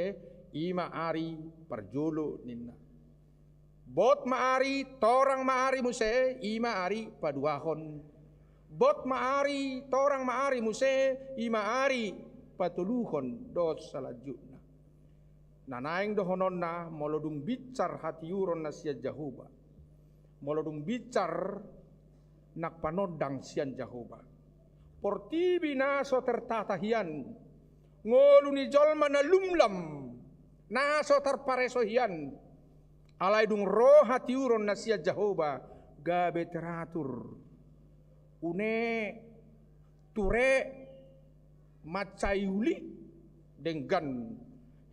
i ma ari parjolo ninna. Bot ma ari, torang ma ari muse, i ma ari paduahon. Bot ma ari, torang ma ari muse, i ma ari patoluhon dohot salanjutna. Na naeng dohononna, molo dung binsar hatiuron na sian Jahowa. Molo dung binsar nang panondang sian Jahowa. Portibi na so tertata hian, ngolu ni jolma na lumlam, na so tarpareso hian. Alai dung ro hatiuron na sian Jahowa, gabe teratur. Une, ture, mansai uli, denggan.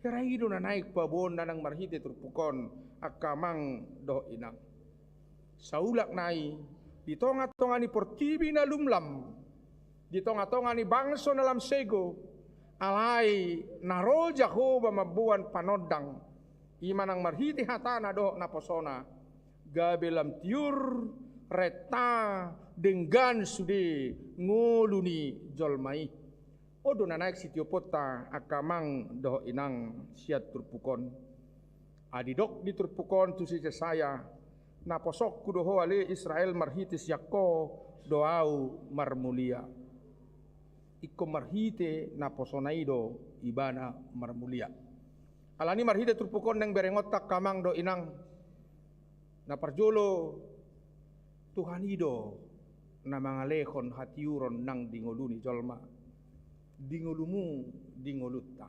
Hera i do na naeng paboaon na nang marhite turpuk on, angka amang dohot inang. Saulak nai, di tonga-tonga ni portibi na lumlam, di tonga-tonga ni bangso na lam sego, alai na ro Jahowa mamboan panondang, i ma nang marhite hatana dohot naposona, gabe lam tiur, renta, denggan sude ngolu ni jolma i. On do na naeng sitioponta angka amang dohot inang sian turpuk on. Ai didok di turpuk on tu si Jesaya, naposongku do ho ale Israel marhite sian ho do ahu marmulia. Ingkon marhite naposona i do ibana marmulia. Alani marhite turpuk on naeng berengonta angka amang dohot inang. Na parjolo, Tuhan i do na mangalehon hatiuron nang di ngolu ni jolma, di ngolumu, di ngolunta.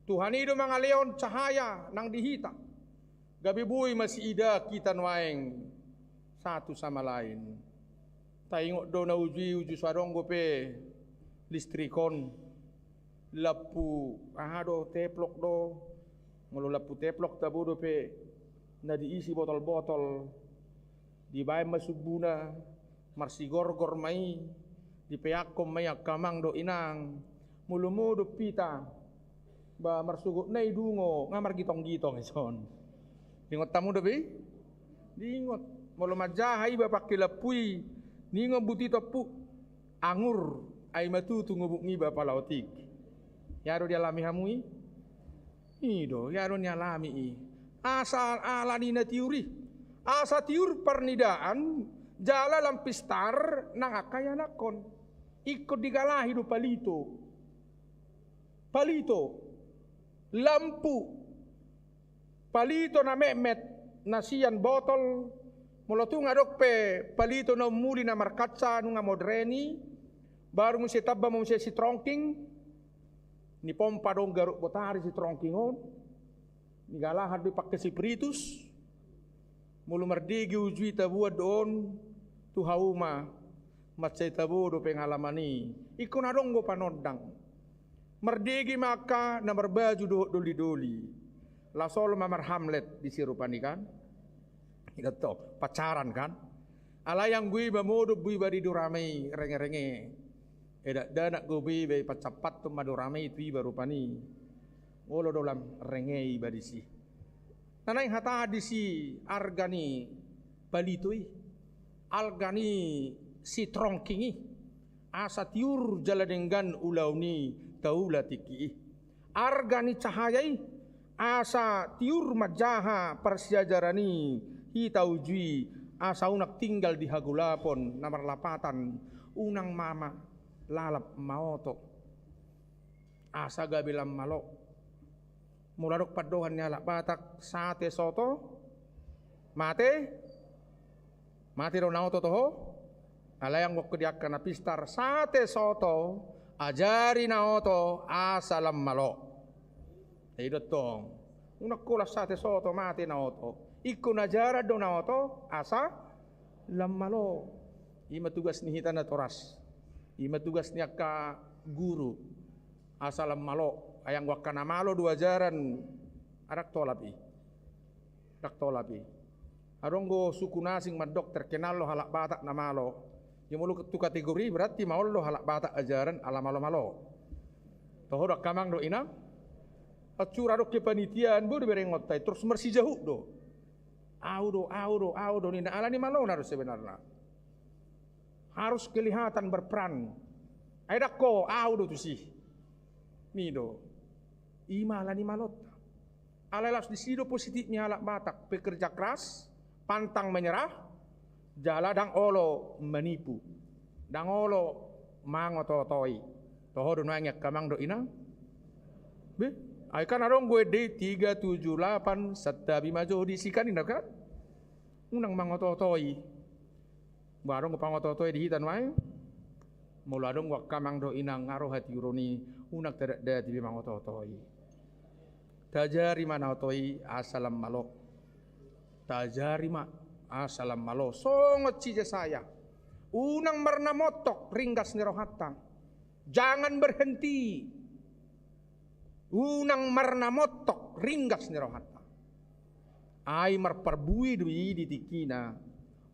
Tuhan i do mangalehon cahaya nang di hita. Gabe boi masiida hita nuaeng satu sama lain. Taingot do na uju i, uju so adong dope listrik on. Lampu aha do, teplok do. Molo lampu teplok tabo dope na diisi botol-botol. Dibaen ma sumbuna, marsigorgor ma i, dipeakkon ma i angka amang dohot inang. Molo modom hita, ba marsogot na i dungo, nga margitong-gitong i son. Diingot hamu dope i? Diingot. Molo manjaha iba pangke lampu i, ningon buti tompu, angur, ai ma tutu ngobuk niba pala otik. Ia do dialami hamu i? I do, ia do nialami i. Asa alani na tiur i. Asa tiur parnidaan, jala lam pistar nang angka ianakhon. Ingkon digalahi do palito. Palito. Lampu. Palito na metmet, na sian botol. Molo tung adong pe palito na umuli na markaca nunga modern i. Baru muse tamba ma muse sitrongking. Nipompa do garuk botari sitrongking on. Nigalahan do i pangke sipiritus. Molo mardege uju i taboan do on tu hauma, mansai tabo do pengalaman i. Ingkon adong do panondang. Mardege ma angka na marbaju dohot doli-doli. Laos olo ma marhamlet disi rupani kan. Ido tong, pacaran kan. Alai anggo iba modom iba di dorame i renge-renge. E dakdanak do be iba, ipansappathon ma dorame i tu iba rupani. Olo do lam renge iba disi. Na naeng hata disi arga ni palito i, arga ni sitrongking i, asa tiur jala denggan ulaon i taula tingki i. Arga ni cahaya i, asa tiur manjaha parsiajaran i hita uju i, asa unang tinggal di hagolapon na marlapatan, unang ma lalap maoto. Asa gabe lam malo. Molo adong pandohan ni halak Batak, sate soto, mate, mate do na oto toho. Alai anggo di angka na pistar, sate soto, ajari na oto, asa lam malo. I do tong. Unang holan sate soto, mate na oto. Ingkon ajaran do na oto, asa lam malo. I ma tugas ni hita natoras. I ma tugas ni angka guru. Asa lam malo. Ai anggo angka na malo do ajaran, ndang tolap i. Ndang tolap i. Adong do suku na asing mandok terkenal do halak Batak na malo. Ia molo tu kategori i berarti maol do halak Batak ajaran ala malo-malo. Toho do angka amang dohot inang. Ancur adong kepanitiaan, boi do berengonta i, terus marsijahuk do. Au do, au do, au do, ninna. Alani malona do sebenarna. Harus kelihatan berperan. Ai ndang ho, au do tusi. Ni do. I ma alani malonta. Alai laos disi do positif ni halak Batak, pekerja keras, pantang menyerah, jala ndang olo manipu. Ndang olo mangototoi. Toho do nuaeng angka amang dohot inang? Be, ai kan adong do ende i tiga tujuh delapan, santabi ma jo disi kan, inna kan? Unang mangototoi. Ba adong do pangototoi di hita nuaeng? Molo adong do angka amang dohot inang na ro hatiuron i, unang tadatdati be mangototoi. Taajari ma na oto i asa lam malo. Taajari ma asa lam malo. Songon si Jesaya. Unang marnamontok ringgas ni rohanta. Jangan berhenti. Unang marnamontok ringgas ni rohanta. Ai marparbue do i di tingkina.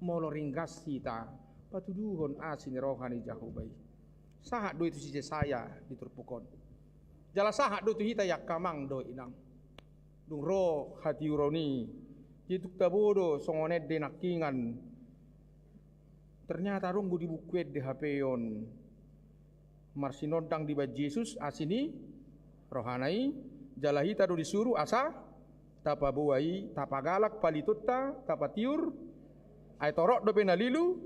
Molo ringgas hita patuduhon asi ni roha ni Jahowa i. Sahat do i tu si Jesaya di turpuk on. Jala sahat do tu hita i angka amang dohot inang. Dung ro hatiuron i, tung tabo do songon ende nangkiningan. Ternyata adong do di buku ende hape on. Marsinondang dibahen Jesus asi ni rohana i, jala hita do disuru asa tapaboa i, tapagalak palitonta, tapatiur, ai torop dope na lilu,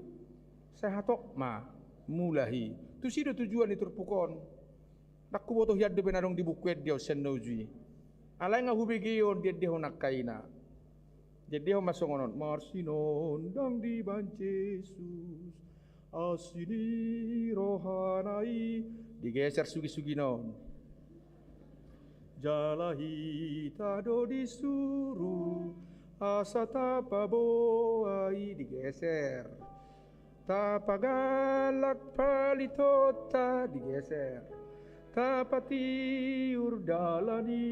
sai hatop ma mulahi. Tusi do tujuan ni turpuk on. Ndang huboto hian dope na adong di buku ende on sian na uju i. Alai nga hubege on diendehon angka ina. Diendehon ma songon on, marsinondang dibahen Jesus asi ni rohana i. Digeser sugi-sugi non. Jala hita do disuru asa tapaboa i, digeser. Tapagalak palitonta, digeser. Tapatiur dalan i.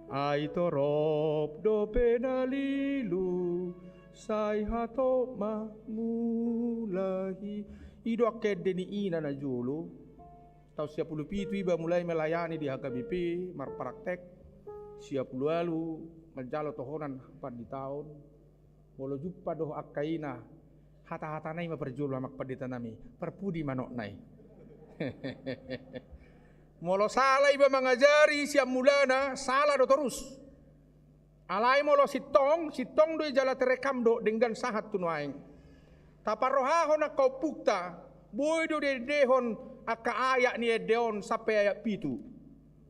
Ai torop dope na lilu, sai hatop ma mulahi. I do angka ende ni ina na jolo. Taon sia pulu pitu iba mulai melayani di H K B P, marpraktek. Sia pulu ualu manjalo tohonan panditaon. Molo jumpa dohot angka ina, hata-hatana i ma parjolo, amang pandita nami, parpudi manokna i. Molo sala iba mangajari sian mulana, sala do torus. Alai molo sintong, sintong do i jala terekam do denggan sahat tu nuaeng. Taparrohahon angka ompunta, boi do diendehon angka ayat ni ende on sampe ayat pitu.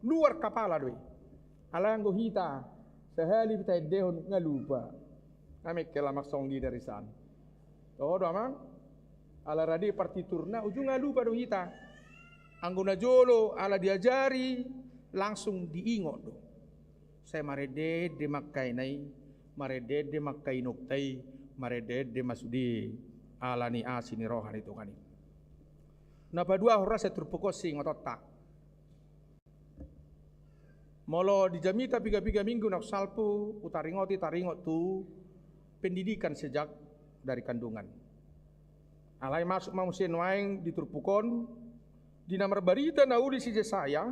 Luar kapala do i. Alai anggo hita, sahali pe taendehon nga lupa. Nga mengkel amang songon i dari san. Toho do amang? Ala rade partiturna, ujung nga lupa do hita. Anggo na jolo ala diajari, langsung diingot do. Sai marende-ende ma angka ina i, marende-ende ma angka inongta i, marende-ende ma sude ala ni asi ni roha ni Tuhan i. Na paduahon, ra sai turpuk on siingotonta. Molo di jamita piga-piga minggu naung salpu, hutaringoti taringot tu pendidikan sejak dari kandungan. Alai masuk ma muse nuaeng di turpuk on, di na marbarita na uli si Jesaya,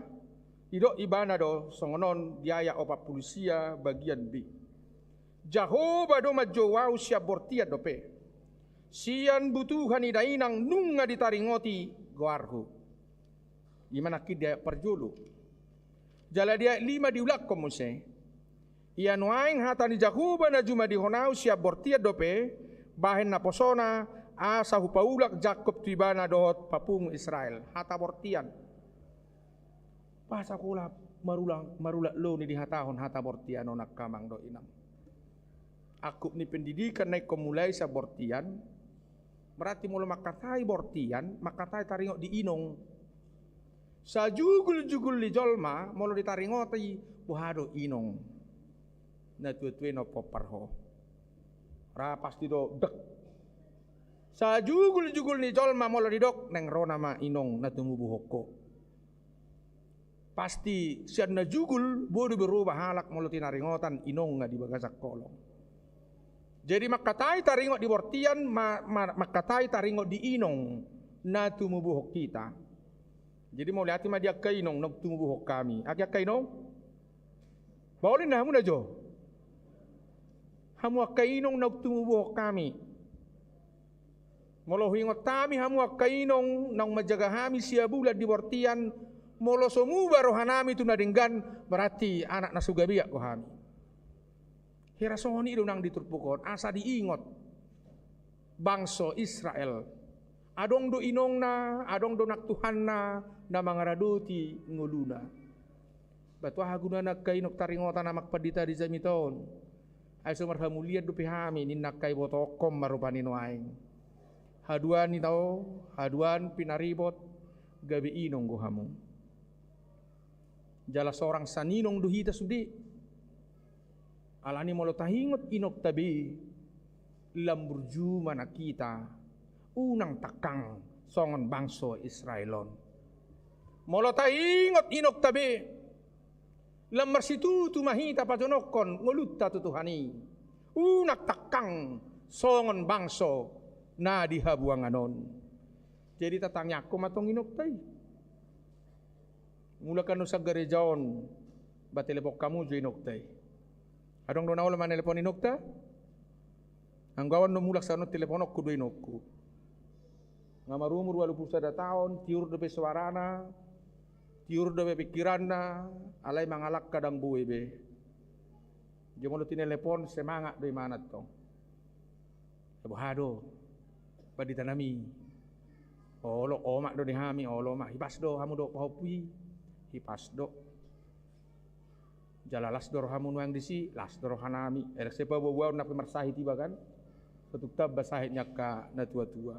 didok ibana do songon on di ayat opat pulu sia bagian B. Jahowa do manjou ahu sian bortian dope. Sian butuha ni dainang nunga ditaringoti goarhu. I ma nangkin di ayat parjolo. Jala di ayat lima diulakhon muse. Ia nuaeng hata ni Jahowa na jumadihon ahu sian bortian dope, bahen naposona, asa hupaulak Jakob tu ibana dohot papungu Israel. Hata bortian. Pasa holan marulang, marulak loni dihatahon hata bortian on angka amang dohot inang. Angkup ni pendidikan na ingkon mulai sian bortian, berarti molo mangkatai bortian, mangkatai taringot di inong. Sajugul-jugul ni jolma, molo ditaringoti, boha do inong. Na tua-tua i na pompar ho. Ra pasti do dek. Sajugul-jugul ni jolma molo didok, naeng ro nama inong na tumubuhon ho. Pasti sian na jugul, boi do berubah halak molo tinaringotan inongna di bagasan holong. Jadi mangkatai taringot di bortian, ma, ma, mangkatai taringot di inong na tumubuhon hita. Jadi mauliate ma di angka inong naung tumubuhon hami. Angka, angka inong? Baolinna hamu na jo. Hamu angka inong naung tumubuhon hami. Molo huingot hami hamu angka inong naung manjaga hami sia bulan di bortian, molo so muba rohanami tu na denggan, berarti anak na so gabean do hami. Hira songon i do nang di turpuk on, asa diingot bangso Israel. Adong do inongna, adong do nang tuhanna, na mangaradoti ngoluna. Ba tu aha gunana angka inong taringotan amak pandita di jamita on? Ai so marhamulian dope hami, ninna angka ibotohon ma rupani nuaeng. Haduan i tao, haduan pinaribot, gabe inong do hamu. Jala sorang saninong do hita sude. Alani molo taingot inongta be, lam burju ma nang hita, unang tangkang songon bangso Israel on. Molo taingot inongta be, lam marsitutu ma hita pajonokkon ngolunta tu Tuhan i, unang tangkang songon bangso na di habuangan on. Jadi tatangiangkon ma tong inongta i. Mulak annon sian gareja on, ba telepon hamu jo inongta i. Adong do na olo manelepon inongta? Anggo au annon mulak sian on telepononku do inongku. Nga marumur ualu pulu sada taon, tiur dope soarana, tiur dope pingkiranna, alai mangalangka ndang boi be. Jadi molo tinelepon semangat do imana tong. Boha do, pandita nami? Olo, omak do di hami, olo ma. Hipas do hamu dohot pahompu i? Hipas do. Jala las do rohamu nuaeng disi? Las do rohanami. Erek sepa boa-boa on nang pe marsahit iba kan. Sotung tamba sahit ni angka na tua-tua.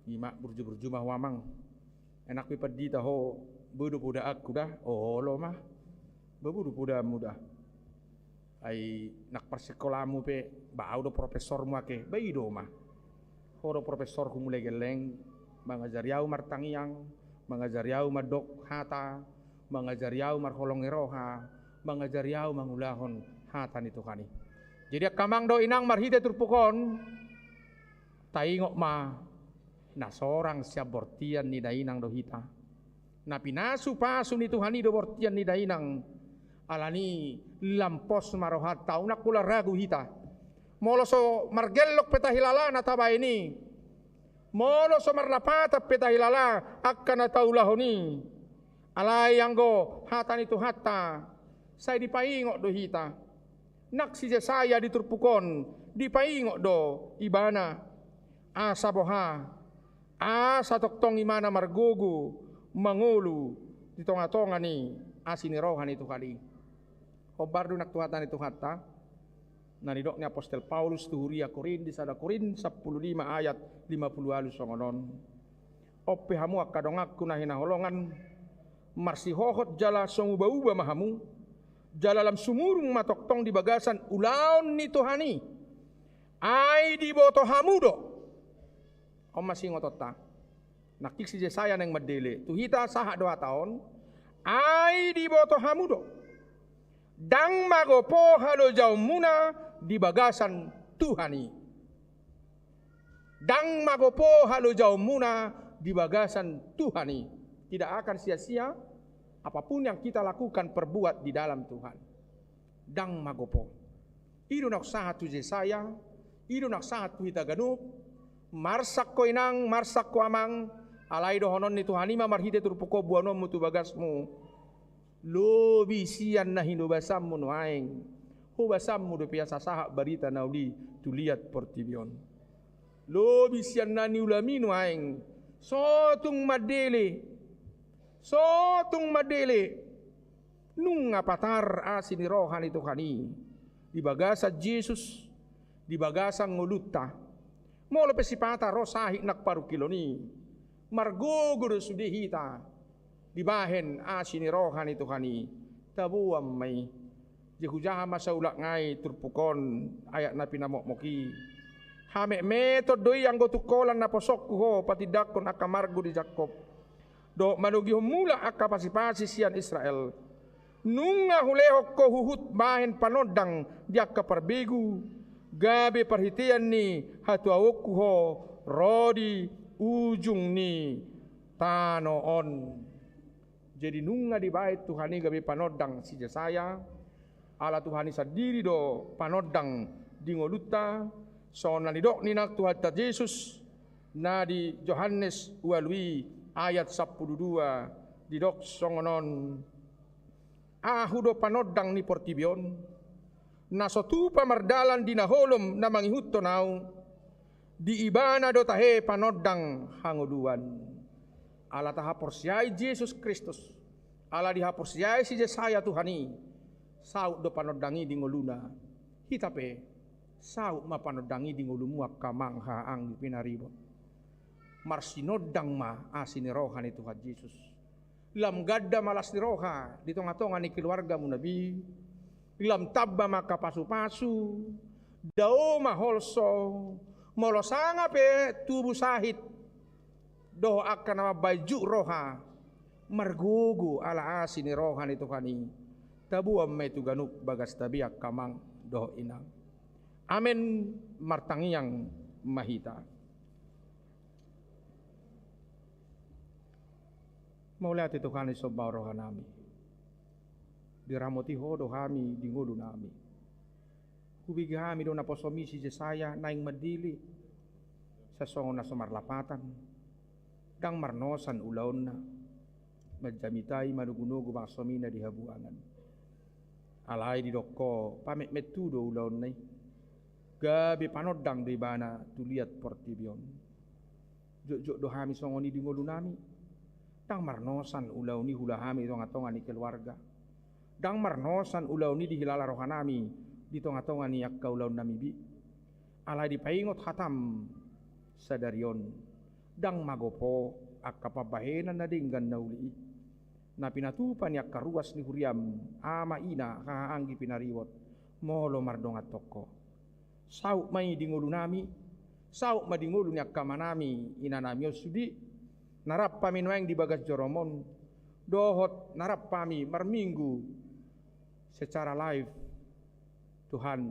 Ima burju-burju ma ho amang. Enak pe pandita ho, boi do podaanku da? Olo ma. Ba boi do podaanmu da? Ai nang parsikolanmu pe, ba au do profesormu ake, ba i do ma. Ho do profesorku mulai gelleng, mangajari au martangiang, mangajari au mandok hata, mangajari au marholong ni roha, mangajari au mangulahon hata ni Tuhan i. Jadi angka amang dohot inang, marhite turpuk on, taingot ma na sorang sian bortian ni dainang do hita. Na pinasu-pasu ni Tuhan i do bortian ni dainang. Alani lam pos ma rohanta, unang pola ragu hita. Molo so margellok pe tahilala na tabaen i, molo so marlapatan pe tahilala angka na taulahon i, alai anggo hata ni Tuhanta sai dipaingot do hita. Nang si Jesaya di turpuk on dipaingot do ibana. Asa boha? Asa tongtong imana margogo mangolu di tonga-tonga ni asi ni roha ni Tuhan i. Hombar do nang tu hata ni Tuhanta, na nidok ni apostel Paulus tu huria Korin di sada Korin sampulu lima ayat lima pulu ualu songon on. On pe hamu angka donganku na hinaholongan, marsihohot jala songuba-uba ma hamu, jala lam sumurung ma tongtong di bagasan ulaon ni Tuhan i. Ai diboto hamu do. On ma siingotonta. Nangkin si Jesaya naeng mandele. Tu hita sahat do hata on. Ai diboto hamu do. Ndang magopo halojaonmuna di bagasan Tuhan i. Ndang magopo halojaonmuna di bagasan Tuhan i. Tidak akan sia-sia apapun yang kita lakukan, perbuat di dalam Tuhan. Ndang magopo. I do na sahat tu Jesaya, i do na sahat tu hita ganup. Marsak ho inang, marsak ho amang, alai dohonon ni Tuhan i ma marhite turpuk on, boanonmu tu bagasmu. Lobi sian na hinobasanmu nuaeng, hobasanmu dope asa sahat barita na uli tu liat portibi on. Lobi sian na niulami nuaeng, so tung mandele, so tung mandele. Nunga patar asi ni roha ni Tuhan i di bagasan Jesus, di bagasan ngolunta. Molo pe sipata ro sahit nang parungkilon i, margogo do sude hita dibahen asi ni roha ni Tuhan i. Taboan ma i. Jadi hujaha ma saulak nai turpuk on, ayat na pinamokmok i. Hametmeton do i anggo tung holan naposongku ho patindangkon angka margo di Jakkob, dohot manogihon mulak angka pasipasi sian Israel. Nunga hulehon ho huhut bahen panondang di angka parbegu, gabe parhitean ni hatuaonku ho ro di ujung ni tano on. Jadi nunga dibahen Tuhan i gabe panondang si Jesaya, Ala Tuhan i sandiri do panondang di ngolunta, songon na nidok ni nang Tuhanta Jesus, na di Johannes ualu i ayat sampulu dua, didok songon on: Ahu do panondang ni portibi on, na so tupa mardalan di na holom na mangihuthon Ahu, di ibana do tahe panondang hangoluan. Ala tahaporseai Jesus Kristus, ala dihaporseai si Jesaya Tuhan i, saut do panondang i di ngoluna. Hita pe, saut ma panondang i di ngolumu angka amang haha anggi pinaribot. Marsinondang ma asi ni roha ni Tuhan Jesus. Lam ganda ma las ni roha di tongatonga ni keluargamuna be. Lam tamba ma angka pasupasu, dao ma holso, molo sanga pe tubu sahit dohot angka na mambahen jut roha, margogo ala asi ni roha ni Tuhan i, taboan ma i tu ganup bagasta be angka amang dohot inang. Amen. Martangiang ma hita. Mauliate Tuhan i, somba rohanami. Diramoti Ho do hami di ngolunami. Hubege hami do naposomi si Jesaya naeng mandele, sai songon na so marlapatan, ndang marnosan ulaonna, manjamita i manogunogu bangsomina di habuangan. Alai didok Ho, pametmet tu do ulaonna i, gabe panondang do ibana tu liat portibi on. Jotjot do hami songon i di ngolunami. Ndang marnosan ulaon i huula hami di tongatonga ni keluarga. Ndang marnosan ulaon i dihilala rohanami di tongatonga ni angka ulaonnami be. Alai dipaingot hatam sadari on, ndang magop Ho angka pambahenan na denggan na uli i, na pinatupa ni angka ruas ni huriam, ama ina haha anggi pinaribot, molo mardongan tu Ho. Saut ma i di ngolunami, saut ma di ngolu ni angka amanami, inanami on sude, na rap hami nuaeng di bagas jorom on, dohot na rap hami marminggu secara live. Tuhan,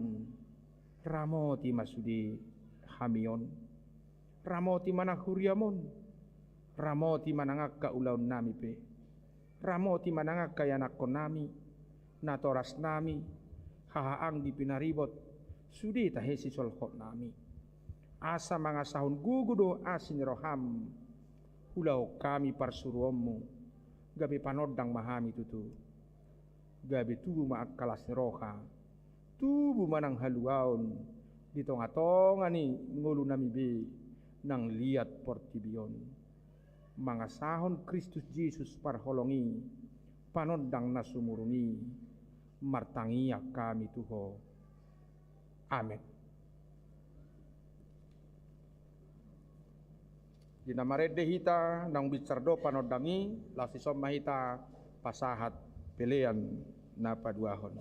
ramoti ma sude hami on. Ramoti ma nang huriam on. Ramoti ma nang angka ulaonnami pe. Ramoti ma nang angka ianakkonnami, natorasnami, haha anggi pinaribot, sude tahe sisolhotnami. Asa mangasahon gogo do asi ni roham, huulahon hami parsuruonmu, gabe panondang ma hami tutu. Gabe tubu ma angka las ni roha, tubu ma nang haluaon di tongatonga ni ngolunami be nang liat portibi on. Mangasahon Kristus Jesus parholong i, panondang na sumurung i, martangiang hami tu Ho. Amen. Di na marende hita, naung binsar do panondang i, laos dison ma hita pasahat pelean na paduahon.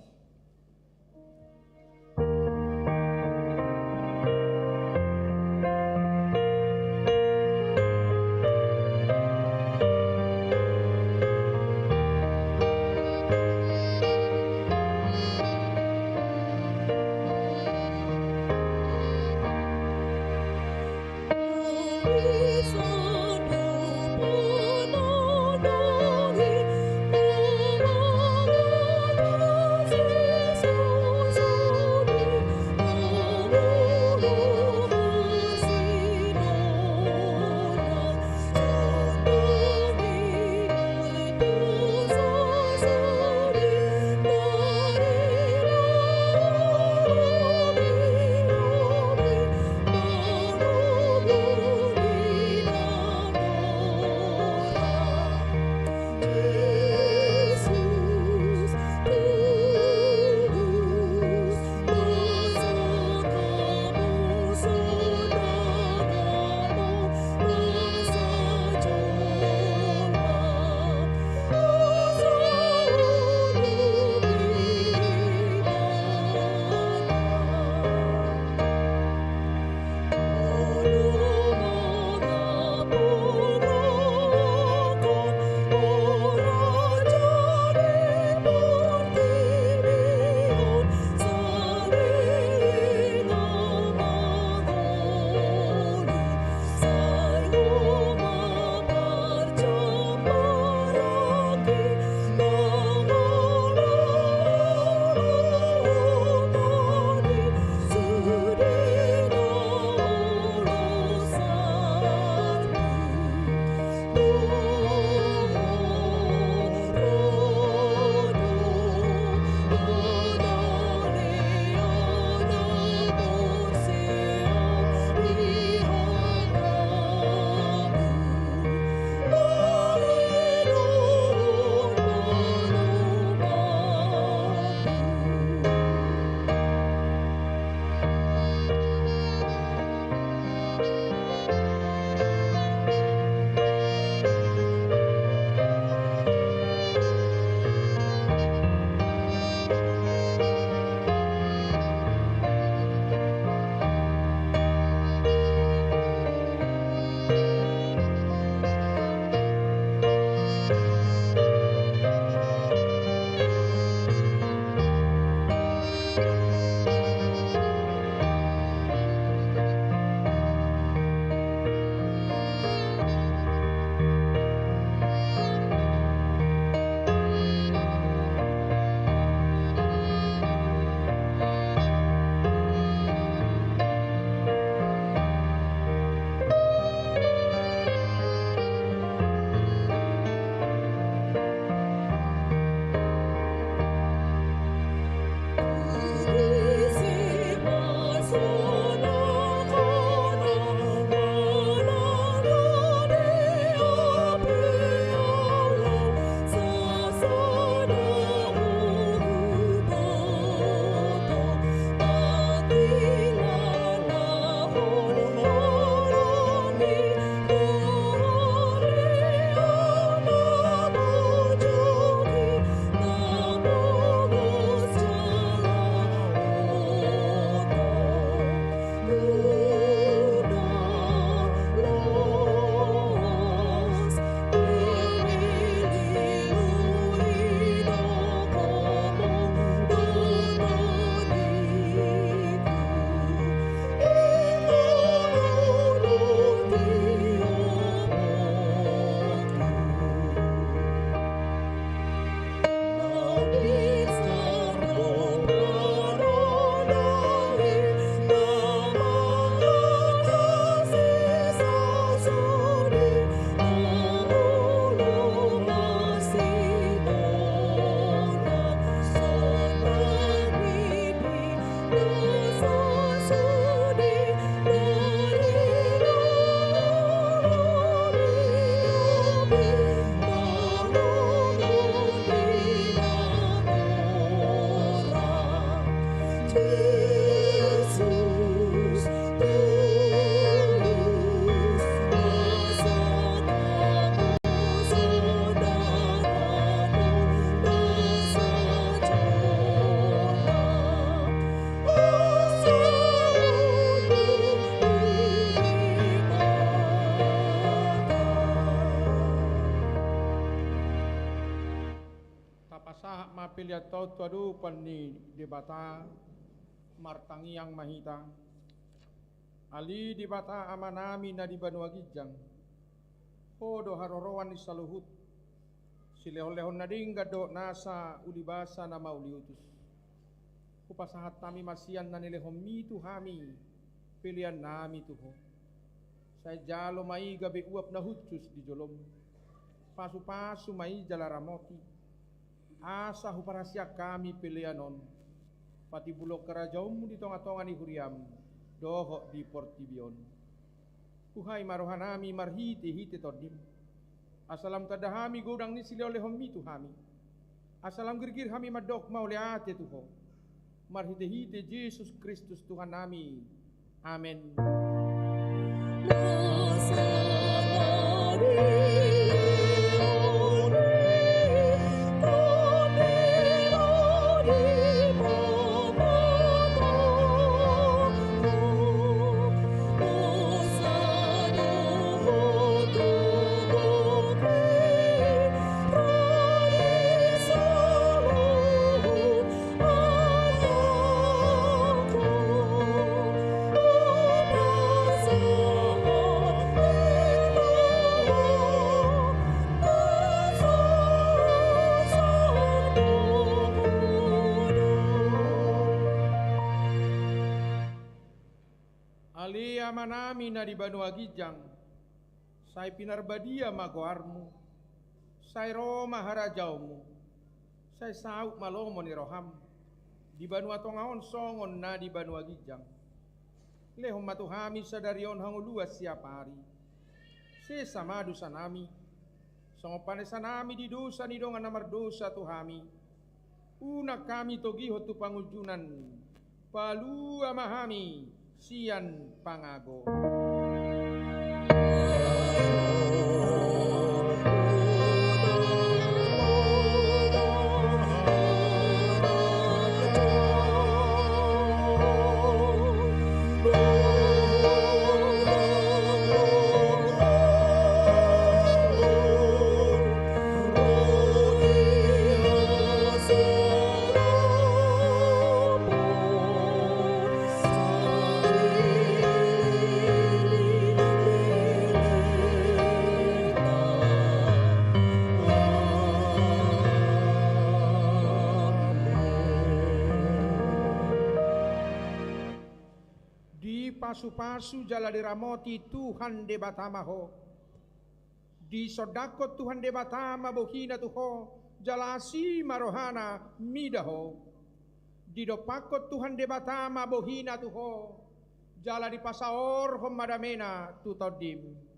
Pasahat ma pelean on tu adopan ni Debata. Martangiang ma hita. Ale Debata Amanami na di banua ginjang, Ho do haroroan ni saluhut silehonlehon na denggan dohot nasa ulibasa na mauliutus. Hupasahat hami ma sian na nilehonMi tu hami peleannami tu Ho. Sai jalo ma i gabe uap na hushus di joloM. Pasupasu ma i jala ramoti, asa huparhasiang hami pelean on patimbulhon harajaonMu di tongatonga ni huriaM dohot di portibi on. Huhai ma rohanami marhitehite TondiM, asa lam tanda hami godang ni silehonlehonMi tu hami, asa lam girgir hami mandok mauliate tu Ho. Marhitehite Jesus Kristus Tuhannami. Amen. Ale Amanami na di banua ginjang, sai pinarbadia ma goarMu, sai ro ma harajaonMu, sai saut ma lomo ni rohaM di banua tonga on songon na di banua ginjang. Lehon ma tu hami sadari on hangoluan siapari. Sesa ma dosanami, songon panesanami di dosa ni dongan na mardosa tu hami. Unang hami togihon tu pangunjunan, palua ma hami sian pangago. Dipasupasu jala diramoti Tuhan Debata ma ho. Disondangkon Tuhan Debata ma bohina tu ho, jala asi ma rohana mida ho. Didompakkon Tuhan Debata ma bohina tu ho, jala dipasaorhon ma damena tu tondim.